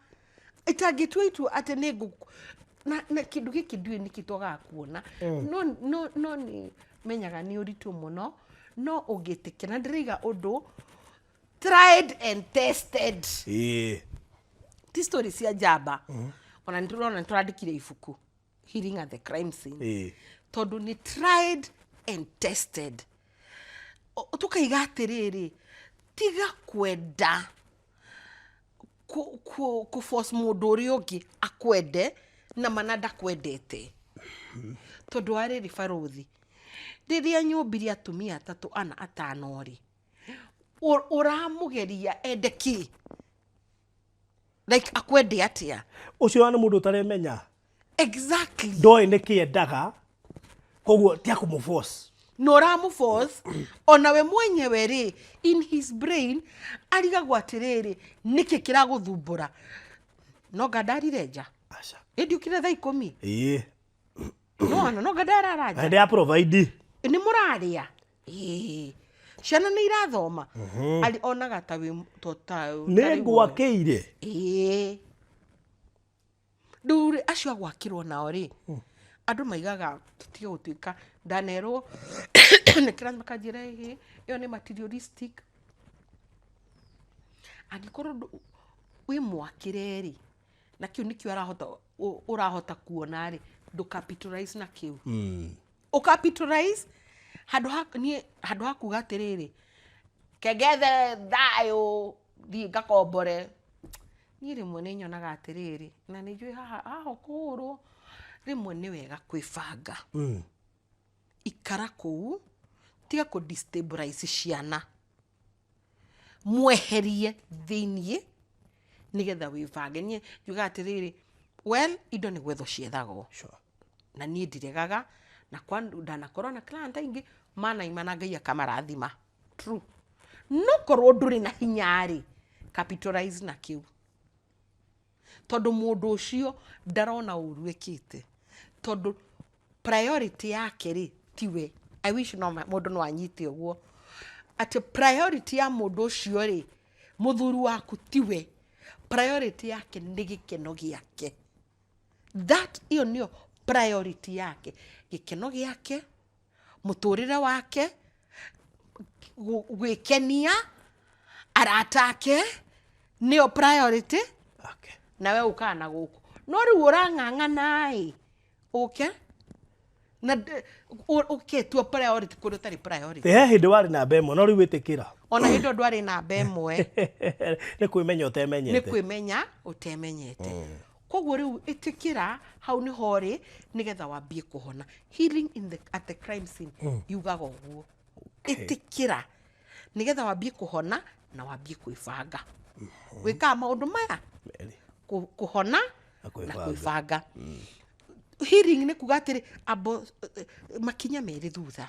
itangĩtua itua atĩ nĩ ngũ na kĩndũ gĩkĩ ndiũĩ nĩkĩ twagaga kuona. No nĩ menyaga nĩ ũritũ mũno, no ũngĩtĩkĩra na ndĩraiga ũndũ tried and tested, ti story cia njamba. Ona nĩ tũrona nĩ tũrandĩkire ibuku, Healing at the Crime Scene, tondũ nĩ tried and tested. Tũkaiga atĩrĩrĩ, tiga kwenda kũ force mũndũ ũrĩa ũngĩ akwende na mana ndakwendete. Tondũ wa rĩrĩ, barũthi, rĩrĩa nyũmbire atumia atatũ, ana, atano rĩ, ũramũgeria ende kĩ? Like akwende atĩa? Ũcio nĩ mũndũ ũtaremenya. Ndoĩ nĩ kĩ endaga, koguo ti akũmũ-force. Na ũramũ-force, ona we mwenyewe rĩ, in his brain arigagwo atĩrĩrĩ, nĩkĩ kĩragũthumbũra? No nga ndarire nja. Aca. Ĩ ndiũkire thaa 10. Nona no nga ndarara nja. Na ndĩ provide. Nĩ mũrarĩa. Ĩĩ. Ciana nĩ irathoma. Ari onaga ta wĩ to ta Nĩ ngwakĩire. Ĩĩ, rĩu rĩ, acio agwakĩrwo nao rĩ, andũ maigaga tũtige gũtuĩka ndanerwo nĩ kĩrathi makanjĩra, ĩhĩ, ĩyo nĩ materialistic. Angĩkorwo wĩ mwakĩre rĩ, na kĩu nĩkĩo arahota ũrahota kuona rĩ, ndũ capitalize na kĩu, ũ capitalize handũ ha niĩ, handũ ha kuga atĩrĩrĩ, kengethe thayũ, thiĩ ngakombore. Niĩ rĩmwe nĩ nyonaga atĩrĩrĩ, na nĩ njũĩ haha haha ũkũhũrwo, rĩmwe nĩ wega kwĩbanga. Ikara kũu, tiga kũ destabilize ciana, mweherie thĩiniĩ nĩgetha wĩbange. Niĩ njugaga atĩrĩrĩ, well, indo nĩ gwethwo ciethagwo. Na niĩ ndiregaga na kwa ndanakorwo na client aingĩ manaima na Ngai akamarathima. True, no korwo ndũrĩ na hinya rĩ, capitalize na kĩu, tondũ mũndũ ũcio ndarona ũru ĩkĩte, tondũ priority yake rĩ tiwe. I wish no mũndũ no anyite ũguo, atĩ priority ya mũndũ ũcio rĩ, mũthuri waku, tiwe priority yake, nĩ gĩkeno gĩake. That ĩyo nĩyo Priority yake, gĩkeno gĩake, mũtũrĩre wake, gwĩkenia, arata ake nĩyo priority. Nawe ũkaga na gũkũ, no rĩu ũrang'ang'ana ĩ ũke na ũketua priority kũrĩa ũtarĩ priority. He hĩndĩ warĩ namba ĩmwe, no rĩu wĩtĩkĩra. Ona hĩndĩ ĩyo ndwarĩ namba ĩmwe. Nĩ kwĩmenya ũtemenyete. Nĩ kwĩmenya ũtemenyete. Koguo rĩu ĩtĩkĩra hau nĩho ũrĩ nĩgetha wambie kũhona. Healing at the crime scene yugaga ũguo. Ĩtĩkĩra nĩgetha wambie kũhona na wambie kwĩbanga. Wĩkaga maũndũ maya. Merĩ. Kũhona na na kwĩbanga. Kwĩbanga. Healing nĩ kuga atĩrĩ, ambo makinya merĩ thutha.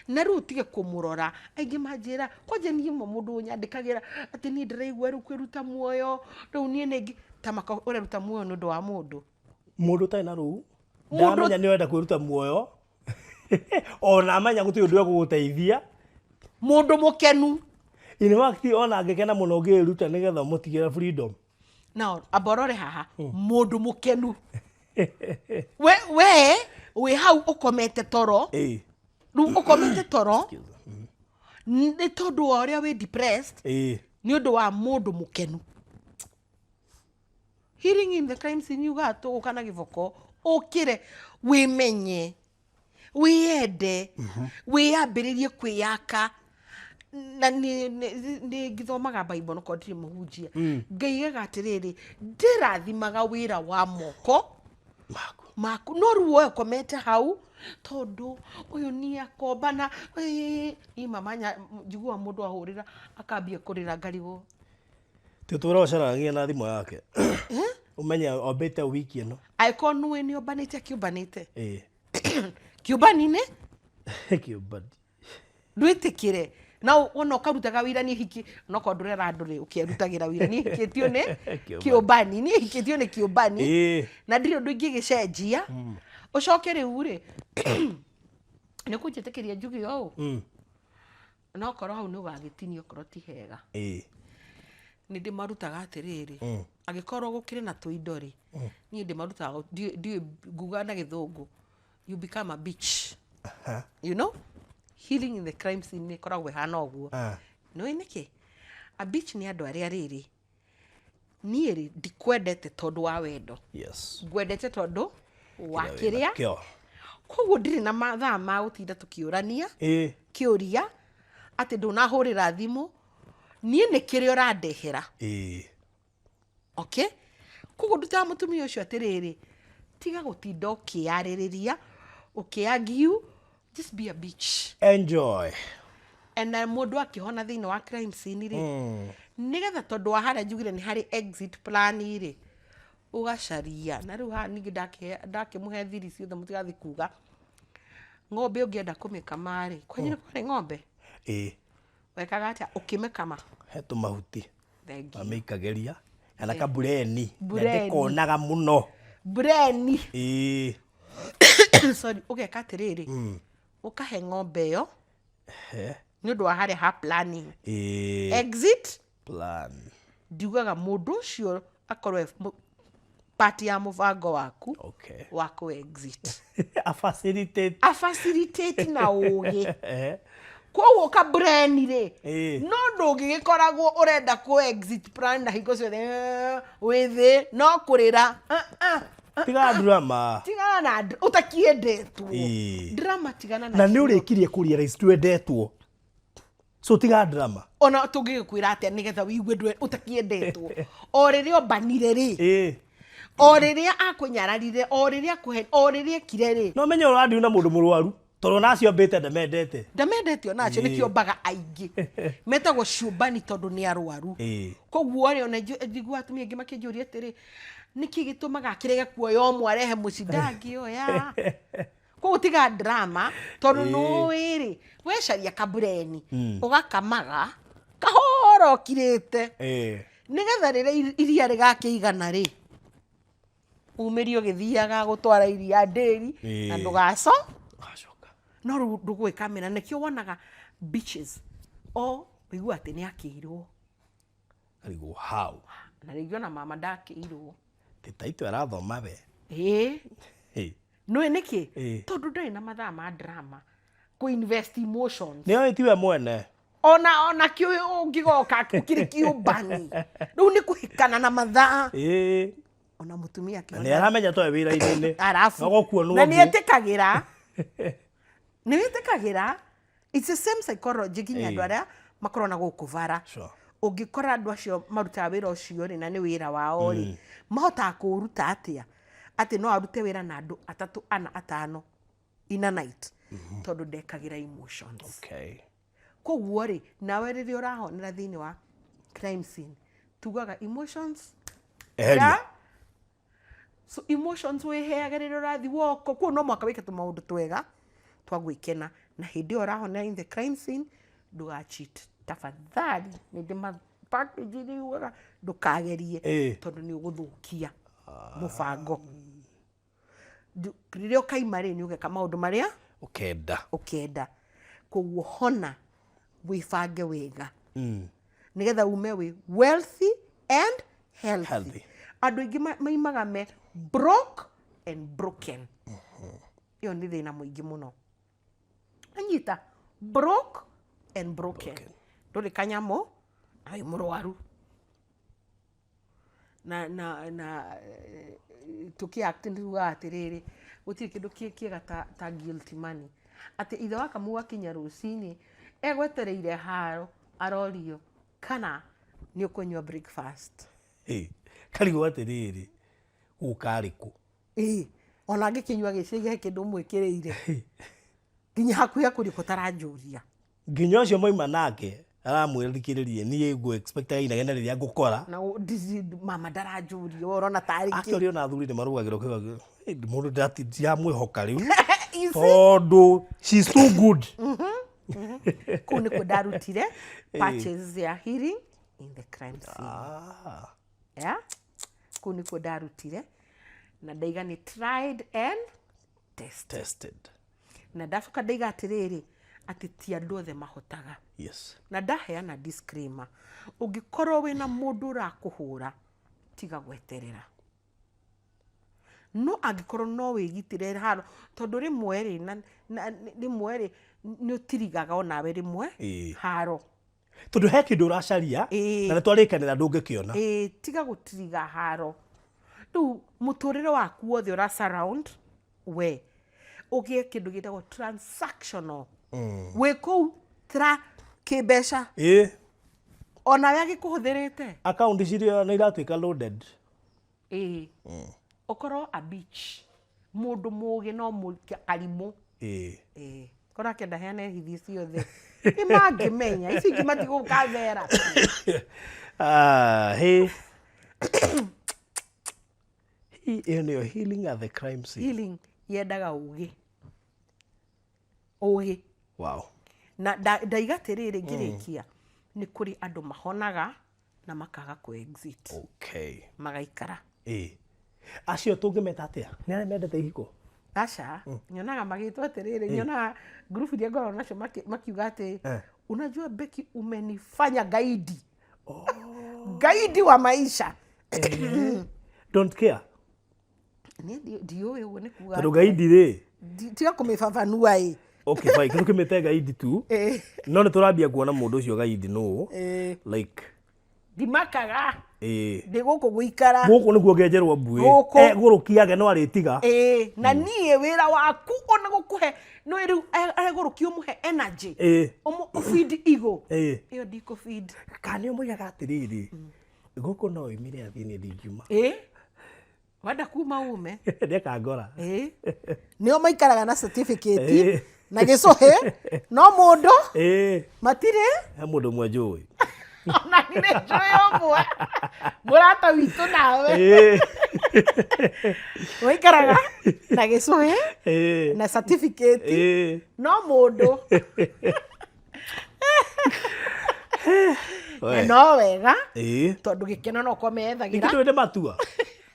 Na rĩu ũtige kũmũrora. Aingĩ manjĩra kwanja niĩ mo mũndũ ũnyandĩkagĩra atĩ niĩ ndĩraigua rĩu kwĩruta muoyo, rĩu niĩ nĩ ta maka ũreruta muoyo nĩ ũndũ wa mũndũ. Mũndũ ũtarĩ na rũu ndamenya nĩ ũrenda kwĩruta muoyo, ona amenya gũtirĩ ũndũ egũgũteithia. Mũndũ mũkenu. In fact, ona angĩkena mũno ũngĩĩruta nĩgetha ũmũtigĩre freedom. Na amba ũrore haha, mũndũ mũkenu, we wĩ hau ũkomete toro. Rĩu ũkomete toro nĩ tondũ wa ũrĩa wĩ depressed nĩ ũndũ wa mũndũ mũkenu. Healing in the crime scene yugaga tũgũka na gĩboko, ũkĩre, wĩmenye, wĩyende, wĩyambĩrĩrie kwĩyaka. Na nĩ ngĩthomaga Bible, nokorwo ndirĩ mũhunjia, ngaigaga atĩrĩrĩ, ndĩrathimaga wĩra wa moko maku. Maku. No rĩu we ũkomete hau tondũ ũyũ nĩ akombana. Niĩ mama njiguaga mũndũ ahũrĩra akambia kũrĩra, ngarigwo. Ti ũtũra ũcaranagia na thimũ yake ũmenye ombĩte wiki ĩno. Angĩkorwo nĩũĩ nĩ ombanĩte, akĩũmbanĩte kĩũmbani-inĩ. Kĩũmbani. Ndwĩtĩkĩre na wona ũkarutaga wĩra. Niĩ hiki nokorwo ndũrera andũ rĩ, ũkĩerutagĩra wĩra. Niĩ hikĩtio nĩ Kĩũmbani. Kĩũmbani. Niĩ hikĩtio nĩ kĩũmbani na ndirĩ ũndũ ingĩgĩcenjia. Ũcoke rĩu rĩ, nĩ kũnjĩtĩkĩria njuge ũũ, no korwo hau nĩ ũgagĩtinia okorwo ti hega. Nĩ ndĩmarutaga atĩrĩrĩ, angĩkorwo gũkĩrĩ na tũindo rĩ, niĩ ndĩmarutaga ndiũĩ nguga na Gĩthũngũ, you become a bitch. You know, healing in the crime scene nĩ ĩkoragwo ĩhana ũguo. Nĩũĩ nĩkĩ a bitch? Nĩ andũ arĩa rĩrĩ, niĩ rĩ, ndikwendete tondũ wa wendo, ngwendete tondũ wa kĩrĩa. Kĩo. Koguo ndirĩ na mathaa ma gũtinda tũkĩũrania kĩũria atĩ ndũnahũrĩra thimũ. Niĩ nĩ kĩrĩa ũrandehera. Okay, koguo ndutaga mũtumia ũcio atĩrĩrĩ, tiga gũtinda ũkĩarĩrĩria, ũkĩargue, just be a bitch. Enjoy. And na mũndũ akĩhona thĩinĩ wa crime scene rĩ, nĩgetha tondũ wa harĩa njugire nĩ harĩ exit plan rĩ, ũgacaria. Na rĩu haha ningĩ ndakĩmũhe thiri ciothe, mũtigathiĩ kuga ng'ombe ũngĩenda kũmĩkama rĩ, kwanyu nĩ kwarĩ ng'ombe? Ĩĩ. Wekaga atĩa ũkĩmĩkama? He tũmahuti. Thengiũ. Mamĩikagĩria kana kabureni na Bureni. Ndĩkonaga mũno. Bureni. Ĩĩ. Sorry, ũgeka atĩrĩrĩ, ũkahe ng'ombe ĩyo He. nĩ ũndũ wa harĩa ha planning exit plan. Ndiugaga mũndũ ũcio akorwo e part ya mũbango waku wa kũ exit. A facilitate. A facilitate na ũgĩ. Koguo kabureni rĩ, no ndũngĩgĩkoragwo ũrenda kũ exit plan na hingo ciothe wĩ thĩ no kũrĩra. Ah, ah, ah. Tiga drama. Tigana na ũtakiendetwo. Drama tigana na nĩ nacio. ũrĩkirie kũ-realize twendetwo, so tiga drama. Ona tũngĩgĩkwĩra atĩa nĩgetha wĩigue ũtakiendetwo, o rĩrĩa ombanire rĩ, o rĩrĩa akũnyararire, o rĩrĩa akũhe, o rĩrĩa ekire rĩ. No menye ũrandiu na mũndũ mũrwaru, tondũ onacio ambĩte ndamendete. Ndamendete onacio. Nĩkĩo mbaga aingĩ metagwo ciũmbani, tondũ nĩ arwaru. Koguo rĩ, ona njiguaga atumia aingĩ makĩnjũria atĩrĩ, nĩkĩ gĩtũmaga akĩrege kuoya ũmwe arehe mũciĩ? Ndangĩoya. Koguo tiga drama, tondũ nũĩ rĩ, wecaria kabureni ũgakamaga kahora ũkirĩte nĩgetha rĩrĩa iria rĩgakĩigana rĩ, umĩrie ũgĩthiaga gũtwara iria ndĩri na ndũgaco Gacoka. No rĩu ndũgwĩkamĩra. Nĩkĩo wonaga bitches o ũigua atĩ nĩ akĩirwo. Arigwo how. Na rĩngĩ ona mama ndakĩirwo. Tĩ taitũ arathoma we. Ĩĩ. Ĩĩ. Nĩũĩ nĩkĩ? Ĩĩ. Tondũ ndarĩ na mathaa ma drama kũ invest emotions. Nĩ oĩ tiwe mwene. Ona kĩo ũngĩgoka ũkĩrĩ kĩũmbani. Rĩu nĩ kũhĩkana na mathaa. Ĩĩ. Ona mũtumia Na akĩona. nĩ aramenya toe wĩra-inĩ. Arabu. No gũkuonwo Na ũngĩ. nĩ etĩkagĩra. Nĩ wĩtĩkagĩra. It's the same psychology nginya andũ Ĩĩ. arĩa makoragwo na gũkũ bara. Sure. Ũngĩkora andũ acio marutaga wĩra ũcio rĩ, na nĩ wĩra wao rĩ, mahotaga kũũruta atĩa? Atĩ no arute wĩra na andũ atatũ, ana, atano in a night. Tondũ ndekagĩra emotions. Okay. Koguo rĩ, nawe rĩrĩa ũrahonera thĩinĩ wa crime scene, tugaga emotions Eheria. Yeah? So emotions wĩheage rĩrĩa ũrathiĩ woko, koguo no mũhaka wĩke tũmaũndũ twega twa gwĩkena. Na hĩndĩ ĩyo ũrahonera in the crime scene, ndũga cheat. Tafadhali, nĩ ndĩ ma package iria iugaga ndũkagerie Ĩĩ. tondũ nĩ ũgũthũkia mũbango. Rĩrĩa ũkaima rĩ, nĩ ũgeka maũndũ marĩa Ũkenda. Ũkenda. Koguo hona wĩbange wega. Nĩgetha ume wĩ wealthy and healthy. Healthy. Andũ aingĩ maimaga me broke and broken. Ĩyo nĩ thĩna mũingĩ mũno. Anyita broke and broken. Ndũrĩ kanyamũ na wĩ mũrwaru. Na tũkĩ act nĩ tugaga atĩrĩrĩ, gũtirĩ kĩndũ kĩega ta guilty money. Atĩ ithe wa Kamau akinya rũcinĩ egwetereire haro arorio kana nĩ ũkũnyua breakfast. Ĩ, karigwo atĩrĩrĩ, gũka rĩ kũ? Ĩ, ona angĩkĩnyua gĩcai he kĩndũ ũmwĩkĩrĩire. Nginya hakuhĩ akũria kũtaranjũria. Nginya ũcio moima nake aramwĩra thikĩrĩrie niĩ ngũ expect inegene rĩrĩa ngũkora. Na mama ndaranjũria, we ũrona tarĩ kĩ? Actually ona athuri nĩ marũgagĩra ũkĩuga, "Hey, mũndũ ndiramwĩhoka rĩu." You see? Tondũ she's too good. Kũu nĩkuo ndarutire patches ya healing in the crime scene. Yeah? Kũu nĩkuo ndarutire na ndaiga nĩ tried and tested. Tested. Na ndacoka ndaiga atĩrĩrĩ, atĩ ti andũ othe mahotaga. Yes. Na ndaheana disclaimer, ũngĩkorwo wĩna mũndũ ũrakũhũra, tiga gweterera. No angĩkorwo no wĩgitĩre haro, tondũ rĩmwe rĩ, na rĩmwe rĩ, nĩ ũtirigaga onawe rĩmwe Ĩĩ. haro. Tondũ he kĩndũ ũracaria, Ĩĩ. na nĩ twarĩkanĩra ndũngĩkĩona. Ĩĩ, tiga gũtiriga haro. Rĩu mũtũrĩre waku wothe ũra surround we. Ũgĩe kĩndũ gĩtagwo transactional. Wĩ kũu tra kĩmbeca. Ĩĩ. Onawe agĩkũhũthĩrĩte. Account ciria nĩ iratuĩka loaded. Ĩĩ. Ũkorwo a bitch. Mũndũ mũgĩ no karimũ. Ĩĩ. Ĩĩ. Korwo akĩenda heane hithi ciothe. Nĩ mangĩmenya. Ici ingĩ matigũka thera. Hey. Ĩyo nĩyo healing at the crime scene. Healing yendaga ũgĩ. Ũgĩ. Wow. Na ndaiga atĩrĩrĩ ngĩrĩkia, nĩ kũrĩ andũ mahonaga na makaga kũ exit. Okay. Magaikara. Ĩĩ. Acio tũngĩmeta atĩa? Nĩ arĩa mendete ihiko? Aca, nyonaga magĩtwo atĩrĩrĩ, nyonaga group iria ngoragwo nacio makiuga atĩ, unajua Becky umenifanya gaidi. Gaidi wa maisha. Don't care. Niĩ ndiũĩ ũguo nĩ kuga Tondũ atĩa. gaidi rĩ. Tiga kũmĩbabanua ĩ. Okay, fine. Kĩndũ kĩmĩte gaidi tu. No nĩ tũrambia kuona mũndũ ũcio gaidi nũ. Like. Ndimakaga. Ĩĩ. Ndĩ gũkũ gũikara. Gũkũ nĩkuo ngenjerwo mbuĩ. Gũkũ. Egũrũkiage no arĩtiga. Ĩĩ. Na niĩ wĩra waku ona gũkũhe, nĩ rĩu aregũrũkia ũmũhe energy. Ĩĩ. Ũmũ feed ego. Ĩĩ. Ĩyo ndikũ feed. Kana nĩ ũmũigaga atĩrĩrĩ, gũkũ no oimire athiĩ niĩ ndingiuma. Ĩĩ. Wenda kuma ume. Nĩakangora. Ĩĩ. Nĩo maikaraga na certificate Ĩĩ. na gĩcũhĩ, no mũndũ Ĩĩ. matirĩ. He mũndũ ũmwe njũĩ. Ona niĩ nĩ njũĩ ũmwe. Mũrata witũ nawe. Ĩĩ. Waikaraga na gĩcũhĩ Ĩĩ. na certificate Ĩĩ. no mũndũ. We. No wega. Ĩĩ. Tondũ gĩkeno no kwa methagĩra. Gĩkeno nĩ matua.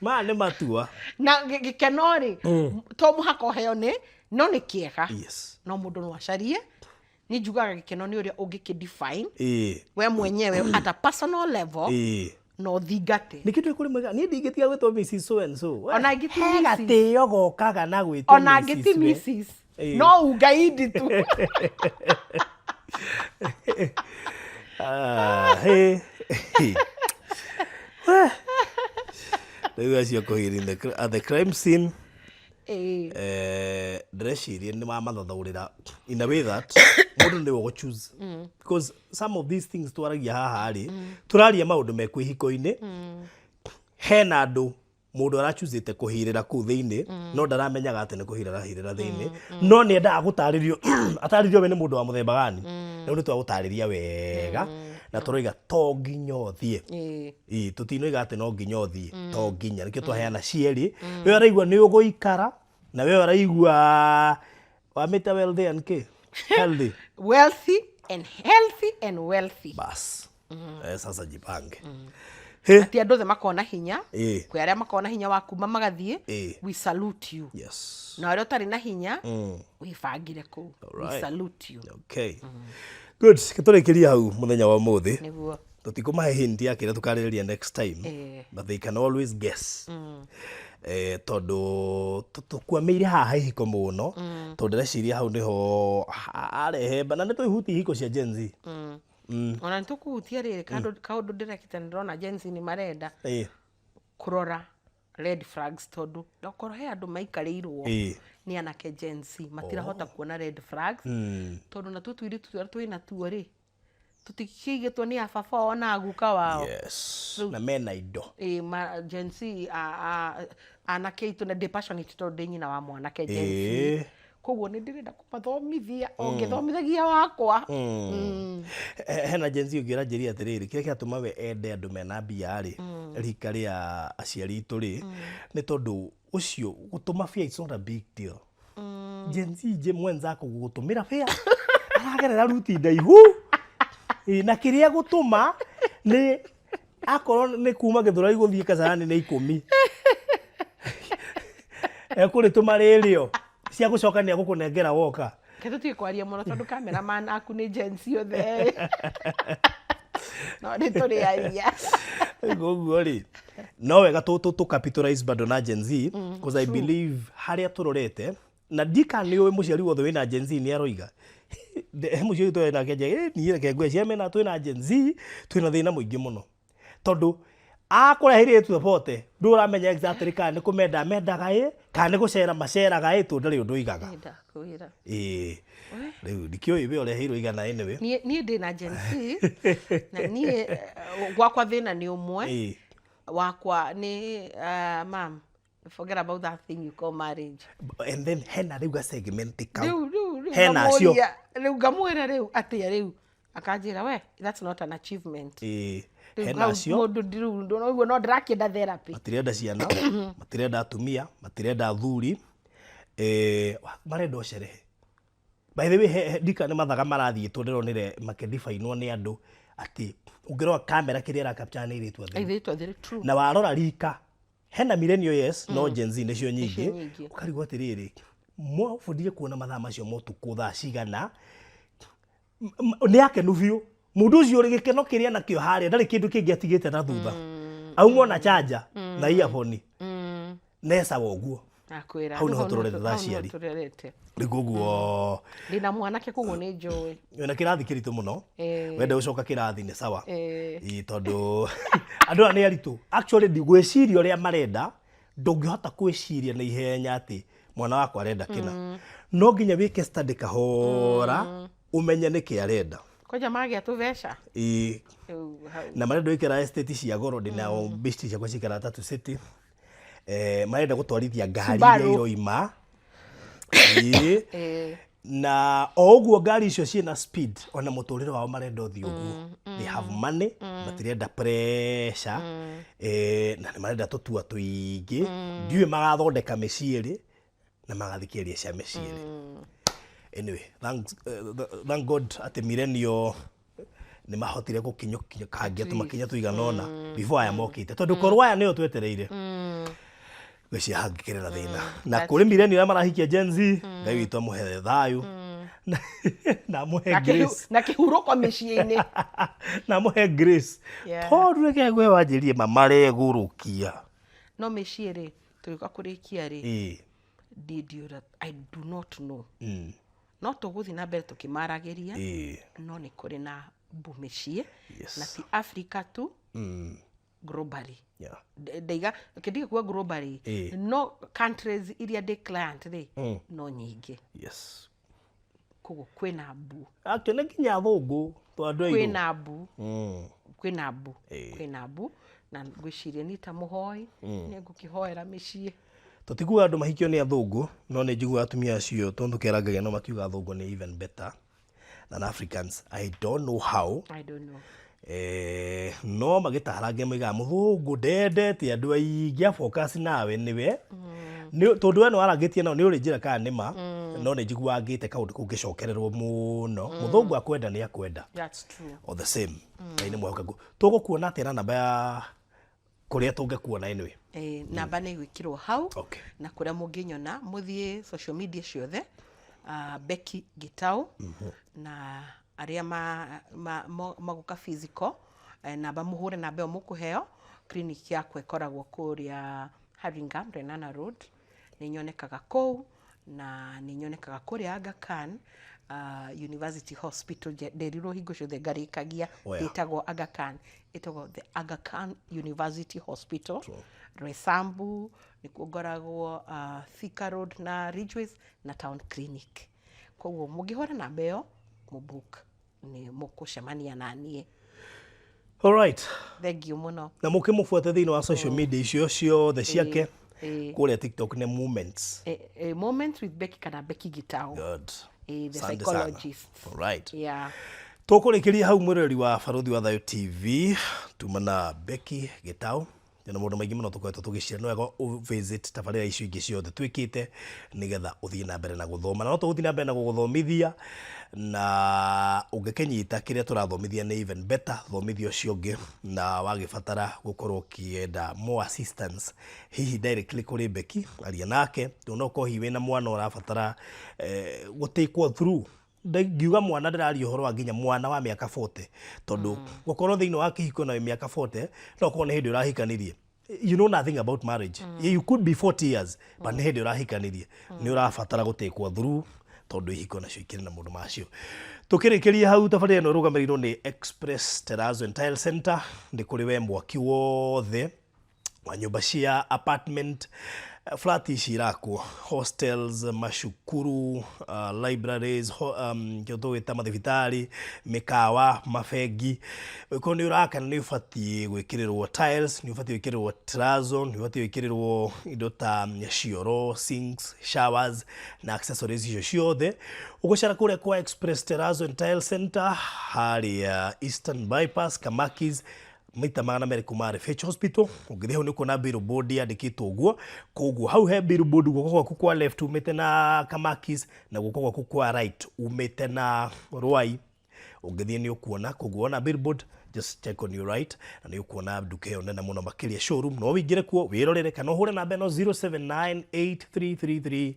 Maya nĩ matua. Na gĩkeno rĩ, to mũhaka ũheo nĩ, no nĩ kĩega. Yes. No mũndũ no acarie. Niĩ njugaga gĩkeno nĩ ũrĩa ũngĩkĩ define. Ĩĩ. We mwenyewe at a personal level. Ĩĩ. Na ũthingate. Nĩkĩ ndũĩ kũrĩ mwega niĩ ndingĩtiga gwĩtwo Mrs so and so. Ona angĩ ti He Mrs. gatĩo gokaga na gwĩtwo Ona angĩ ti Mrs we. Mrs. Ĩĩ. No ungaindi tu. Ah, hey. Rĩu acio kũhiri at the crime scene. Ĩĩ. Ndĩreciria nĩ wamathathaũrĩra in a way that mũndũ nĩwe ũgũ choose, because some of these things twaragia haha rĩ, tũraria maũndũ mekuo ihiko-inĩ. Hena andũ mũndũ arachuzĩte kũhirĩra kũu thĩinĩ, no ndaramenyaga atĩ nĩ kũhira arahirĩra thĩinĩ, no nĩ endaga gũtarĩrio, atarĩrio we nĩ mũndũ wa mũthemba gani. Rĩu nĩ twagũtarĩria wega na tũroiga to nginya ũthiĩ. Ĩĩ, tũtinoiga atĩ no nginya ũthiĩ, to nginya. Nĩkĩo twaheana cierĩ, we ũraigua nĩ ũgũikara na we ũraigua wamĩta wealthy and kĩ healthy. Wealthy and healthy and wealthy. Bas. Sasa jipange. He. Ti andũ othe makona hinya. Kwĩ arĩa makona hinya wa kuma magathiĩ. We salute you. Na arĩa ũtarĩ na hinya, wĩbangire kũu. We salute you. Okay, good. Tũrĩkĩria hau mũthenya wa ũmũthĩ. Nĩguo. Tũtikũmahe hint ya kĩrĩa tũkarĩrĩria next time, but they can always guess, tondũ tũkwamĩire haha ihiko mũno, tondũ ndĩreciria hau nĩho arehe na nĩ tũhutie ihiko cia Gen Z. Ona nĩ tũkũhutia rĩrĩ kaũndũ ndĩrekĩte, nĩ ndĩrona Gen Z nĩ marenda kũrora red flags, tondũ okorwo he andũ maikarĩirwo nĩ anake Gen Z, matirahota kuona red flags, tondũ natuo tũirĩtu tũrĩa twĩ natuo rĩ, tũtikĩigĩtwo nĩ ababa wao na aguka wao. Yes, na mena indo. Ĩ, ma Gen Z anake aitũ, na ndĩ passionate tondũ ndĩ nyina wa mwanake Gen Z. Koguo nĩ ndĩrenda kũmathomithia o ngĩthomithagia wakwa. Hena Gen Z ũngĩ ũranjĩria atĩrĩrĩ, kĩrĩa kĩratũma we ende andũ mena mbia rĩ, rika rĩa aciari itũ rĩ, nĩ tondũ ũcio gũtũma bia it's not a big deal. Gen Z nje mwenzako gũgũtũmĩra bia aragerera ruti ndaihu. Ĩ, na kĩrĩa gũtũma nĩ akorwo nĩ kuma Gĩthũrai gũthiĩ Kasarani nĩ 10, ekũrĩtũma rĩrĩo cia gũcoka nĩ agũkũnengera woka. Reke tũtige kwaria mũno tondũ cameraman aku nĩ Gen Z othe, no nĩ tũrĩaria. Koguo rĩ, no wega tũ capitalize bado na Gen Z, because I believe harĩa tũrorete na ndika nĩ ũĩ mũciari wothe wĩna Gen Z nĩ aroiga. He mũciari twĩ nake nje, niĩ reke ngwĩcie mena twĩna Gen Z twĩna thĩna mũingĩ mũno, tondũ akũreheire airĩtu bote ndũramenya exactly kana nĩ kũmenda mendaga ĩ, kana nĩ gũcera maceraga ĩ, tondũ ndarĩ ũndũ oigaga. Nĩ ndakwĩra. Ĩĩ, rĩu ndikĩũĩ we ũreheirwo igana anyway. Niĩ ndĩ na Gen Z na niĩ gwakwa thĩna nĩ ũmwe. Wakwa nĩ mam, forget about that thing you call marriage. And then hena rĩu ga segment kau. Rĩu Hena acio. ngamũria, rĩu ngamwĩra rĩu atĩa, rĩu akanjĩra we that's not an achievement. Rĩu Hena hau acio. Mũndũ rĩu ũguo no ndĩrakĩenda therapy. Matirenda ciana, matirenda atumia, matirenda athuri, marenda o sherehe. By the way, ndika nĩ mathaga marathiĩtwo, ndĩronire makĩdifainwo nĩ andũ atĩ ũngĩrora kamera kĩrĩa ĩrakapcha nĩ airĩtu atheru. Airĩtu atheru, true. Na warora rika hena millennial, yes, no Gen Z nĩcio nyingĩ. Nyingĩ. Ũkarigwo atĩrĩrĩ, mwabundire kuona mathaa macio ma ũtukũ thaa cigana? Nĩ akenu biũ mũndũ ũcio ũrĩ gĩkeno kĩrĩa nakĩo harĩa, ndarĩ kĩndũ kĩngĩ atigĩte na thutha, aumwo na charger na earphone necawa ũguo. Nakwĩra. Hau Rĩu nĩho tũrorete hau thaa nĩho ciari. Tũrorete. Rĩu koguo Ndĩna mwanake, koguo nĩ njũĩ. Wĩna kĩrathi kĩritũ mũno. Wenda gũcoka kĩrathi nĩ sawa. Ĩĩ, tondũ andũ aya nĩ aritũ actually. Ndigwĩciria ũrĩa marenda, ndũngĩhota gwĩciria na ihenya atĩ mwana wakwa arenda kĩna. No nginya wĩke study kahora ũmenye nĩkĩ arenda. Kwanja magĩa tũbeca. Rĩu hau. Na marenda gũikara estate cia goro, ndĩnao besti ciakwa cikara Tatu City, marenda gũtwarithia ngari iria Subaru. iroima. Ĩĩ. Na o ũguo ngari icio ciĩna speed, ona mũtũrĩre wao marenda ũthiĩ ũguo. They have money, matirenda pressure, na nĩ marenda tũtua tũingĩ. Ndiũĩ magathondeka mĩciĩ rĩ na magathikĩrĩria cia mĩciĩ rĩ. Anyway, thank God atĩ millennial nĩ mahotire gũkinyũkangia tũmakinya tũigana ũna before aya mokĩte, tondũ korwo aya nĩo twetereire, ngwĩciria hangĩkĩrĩ na thĩna. Na kũrĩ millennial arĩa marahikia Gen Z, Ngai witũ amũhe thayũ. Na amũhe Na grace. Na kĩhurũko mĩciĩ-inĩ. Na amũhe grace. Tondũ reke ngwe wanjĩrire ma maregũrũkia. No mĩciĩ rĩ, tũgĩũka kũrĩkia rĩ, niĩ ndiũra, I do not know. No tũgũthiĩ na mbere tũkĩmaragĩria, no nĩ kũrĩ na mbu mĩciĩ. Na ti Africa tu, globally. Ndaiga reke ndige kuga globally, no countries iria ndĩ client rĩ, no nyingĩ. Koguo kwĩna mbu. Actually nginya athũngũ to andũ airũ. Kwĩna mbu. Kwĩna mbu. Kwĩna mbu. Na ngwĩciria niĩ ta mũhoi, nĩ ngũkĩhoera mĩciĩ. Tũtikuga andũ mahikio nĩ athũngũ, no nĩ njiguaga atumia acio tondũ tũkerangagia no makiuga athũngũ nĩ even better than Africans. I don't know how. I don't know. No magĩtarangia moigaga mũthũngũ ndendete andũ aingĩ a focus nawe nĩwe. Nĩ tondũ we nĩ warangĩtie nao nĩ ũrĩ njĩra kana nĩ ma, no nĩ njiguaga ngĩte kaũndũ kau ngĩcokererwo mũno. Mũthũngũ akwenda nĩ akwenda. That's true. All the same. Ngai nĩ mwĩhokeku. Tũgũkuona atĩa na namba ya kũrĩa tũngĩkuona anyway? Namba nĩ ĩgwĩkĩrwo hau. Na kũrĩa mũngĩnyona mũthiĩ social media ciothe, Becky Gitau, na arĩa magũka physical, namba mũhũre namba ĩyo mũkũheo. Clinic yakwa ĩkoragwo kũrĩa Hurlingham, Lenana Road. Nĩ nyonekaga kũu, na nĩ nyonekaga kũrĩa Aga Khan, University Hospital. Nderirwo hingo ciothe ngarĩkagia. Ĩtagwo Aga Khan, ĩtagwo the Aga Khan University Hospital. Roysambu nĩkuo ngoragwo, Thika Road na Ridgeways na Town Clinic. Koguo mũngĩhũra namba ĩyo mũbook, nĩ mũkũcemania na niĩ. All right. Thank you mũno. Na mũkĩmũbuate thĩinĩ wa social media icio ciothe ciake, kũrĩa TikTok nĩ Moments. Moments with Becky kana Becky Gitau. Good. The Asante sana. psychologist. All right. Tũkũrĩkĩria hau mwĩroreri wa Barũthi wa Thayũ TV, tuma na Becky Gitau. Na maũndũ maingĩ mũno tũkoretwo tũgĩcira, no wega visit tabarĩra icio ingĩ ciothe twĩkĩte nĩgetha ũthiĩ na mbere na gũthoma, na no tũgũthiĩ na mbere na gũgũthomithia, na ũngĩkĩnyita kĩrĩa tũrathomithia nĩ even better, thomithia ũcio ũngĩ, na wagĩbatara gũkorwo ũkĩenda more assistance hihi directly kũrĩ Becky, aria nake, tondũ no ũkorwo hihi wĩna mwana ũrabatara gũtĩkwo through. Ngiuga mwana ndĩraria ũhoro wa nginya mwana wa mĩaka 40, tondũ gũkorwo thĩinĩ wa kĩhiko na wĩ mĩaka 40 no ũkorwo nĩ hĩndĩ ũrahikanirie. You know nothing about marriage. You could be 40 years, but nĩ hĩndĩ ũrahikanirie. Nĩ ũrabatara gũtĩkwo through, tondũ ihiko nacio ikĩrĩ na maũndũ macio. Tũkĩrĩkĩria hau, tabarĩra ĩno ĩrũgamĩrĩirwo nĩ Express Terrazzo and Tile Center. Nĩ kũrĩ we mwaki wothe wa nyũmba cia apartment, flat ici irakwo, hostels, macukuru, libraries, kĩo tũgwĩta mathibitarĩ, mĩkawa, mabengi. Ũngĩkorwo nĩ ũraka nĩ ũbatiĩ gwĩkĩrĩrwo tiles, nĩ ũbatiĩ gwĩkĩrĩrwo terrazzo, nĩ ũbatiĩ gwĩkĩrĩrwo indo ta cioro, sinks, showers na accessories icio ciothe. Ũgũcera kũrĩa kwa Express Terrazzo and Tile Center harĩa Eastern Bypass, Kamakis, maita 200 kuma RFH Hospital. Ũngĩthiĩ hau nĩ ũkuona billboard yandĩkĩtwo ũguo. Koguo hau he billboard, guoko gwaku kwa left umĩte na Kamakis na guoko gwaku kwa right umĩte na Ruai. Ũngĩthiĩ nĩ ũkuona. Koguo wona billboard, just check on your right na nĩ ũkuona nduka ĩyo nene mũno makĩria, showroom. No ũingĩre kuo wĩrorere kana ũhũre namba ĩno 0798333000,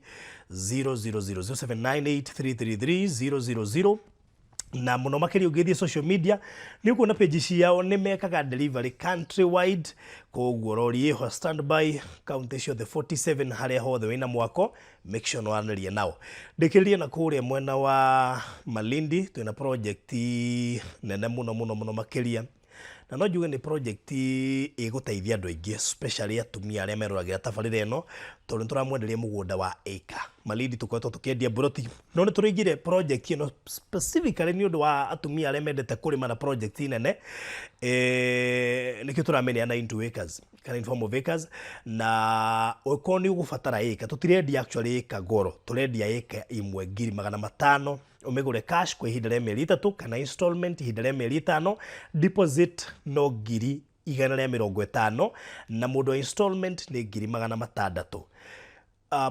0798333000. Na mũno makĩria ũngĩthiĩ social media nĩ ũkuona page ciao, nĩ mekaga delivery countrywide. Koguo rori ĩho standby county ciothe 47, harĩa hothe wĩna mwako, make sure nĩ waranĩria nao. Ndĩkĩrĩrie na kũrĩa mwena wa Malindi twĩna project nene mũno mũno mũno makĩria, na no njuge nĩ project ĩgũteithia andũ aingĩ, especially atumia arĩa meroragĩra tabarĩra ĩno, tondũ nĩ tũramwenderia mũgũnda wa acre. Malindi tũkoretwo tũkĩendia mburoti, no nĩ tũraigire project ĩno specifically nĩ ũndũ wa atumia arĩa mendete kũrĩma na project nene, nĩkĩo tũramĩneana into acres kana in form of acres. Na ũkorwo nĩ ũgũbatara acre, tũtirendia actually acre goro, tũrendia acre imwe 500,000, ũmĩgũre cash kwa ihinda rĩa mĩeri 3 kana installment ihinda rĩa mĩeri 5. Deposit no 150,000 na mũndũ wa installment nĩ 600,000.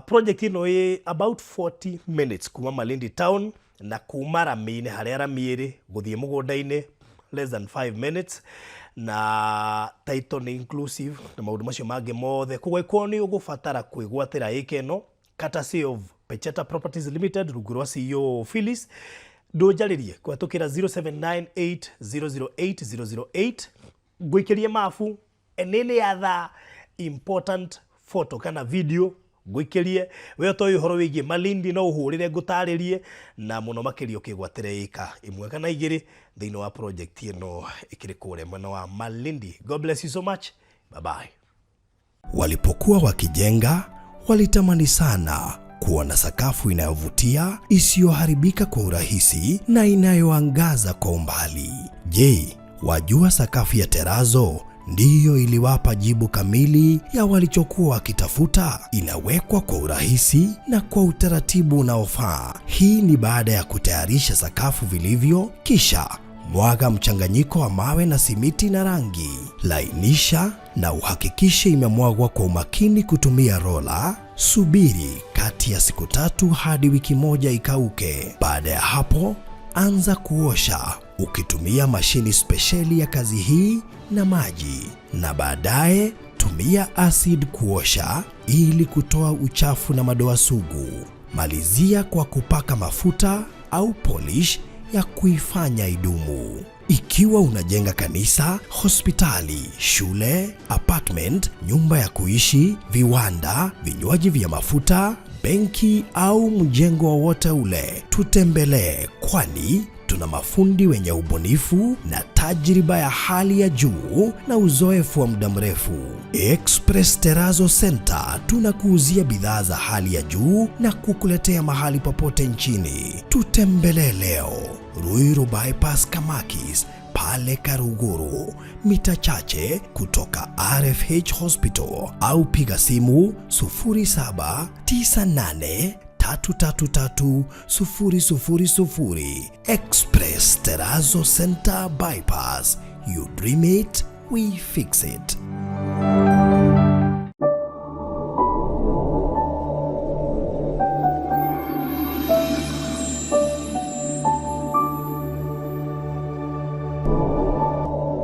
Project ĩno ĩ about 40 minutes kuma Malindi town, na kuma rami-inĩ harĩa rami ĩrĩ gũthiĩ mũgũnda-inĩ less than 5 minutes, na title nĩ inclusive na maũndũ macio mangĩ mothe. Koguo ĩkorwo nĩ ũgũbatara kwĩgwatĩra ĩka ĩno courtesy of Pecheta Properties Limited rungu rwa CEO Phyllis. Ndũnjarĩrie kũhetũkĩra 0798008008, ngũikĩrie mabu and any other important photo kana video ngũikĩrie. We ũtoĩ ũhoro wĩgiĩ Malindi, no ũhũrĩre ngũtarĩrie na mũno makĩria ũkĩgwatĩre ĩka ĩmwe kana igĩrĩ thĩinĩ wa project ĩno ĩkĩrĩ kũrĩa mwena wa Malindi. God bless you so much. Bye bye. Walipokuwa wakijenga, walitamani sana kuwa na sakafu inayovutia, isiyoharibika kwa urahisi na inayoangaza kwa umbali. Je, wajua sakafu ya terazo ndiyo iliwapa jibu kamili ya walichokuwa wakitafuta? Inawekwa kwa urahisi na kwa utaratibu unaofaa. Hii ni baada ya kutayarisha sakafu vilivyo, kisha mwaga mchanganyiko wa mawe na simiti na rangi. Lainisha na uhakikishe imemwagwa kwa umakini kutumia rola. Subiri kati ya siku 3 hadi wiki 1 ikauke. Baada ya hapo, anza kuosha ukitumia mashini spesheli ya kazi hii na maji, na baadaye tumia acid kuosha ili kutoa uchafu na madoa sugu. Malizia kwa kupaka mafuta au polish ya kuifanya idumu. Ikiwa unajenga kanisa, hospitali, shule, apartment, nyumba ya kuishi, viwanda, vinywaji vya mafuta, benki au mjengo wowote ule, tutembelee, kwani tuna mafundi wenye ubunifu na tajriba ya hali ya juu na uzoefu wa muda mrefu. Express Terrazzo Center tunakuuzia bidhaa za hali ya juu na kukuletea mahali popote nchini. Tutembelee leo Ruiru Bypass, Kamakis pale Karuguru, mita chache kutoka RFH Hospital, au piga simu 0798333000. Express Terrazzo Center Bypass. You dream it, we fix it.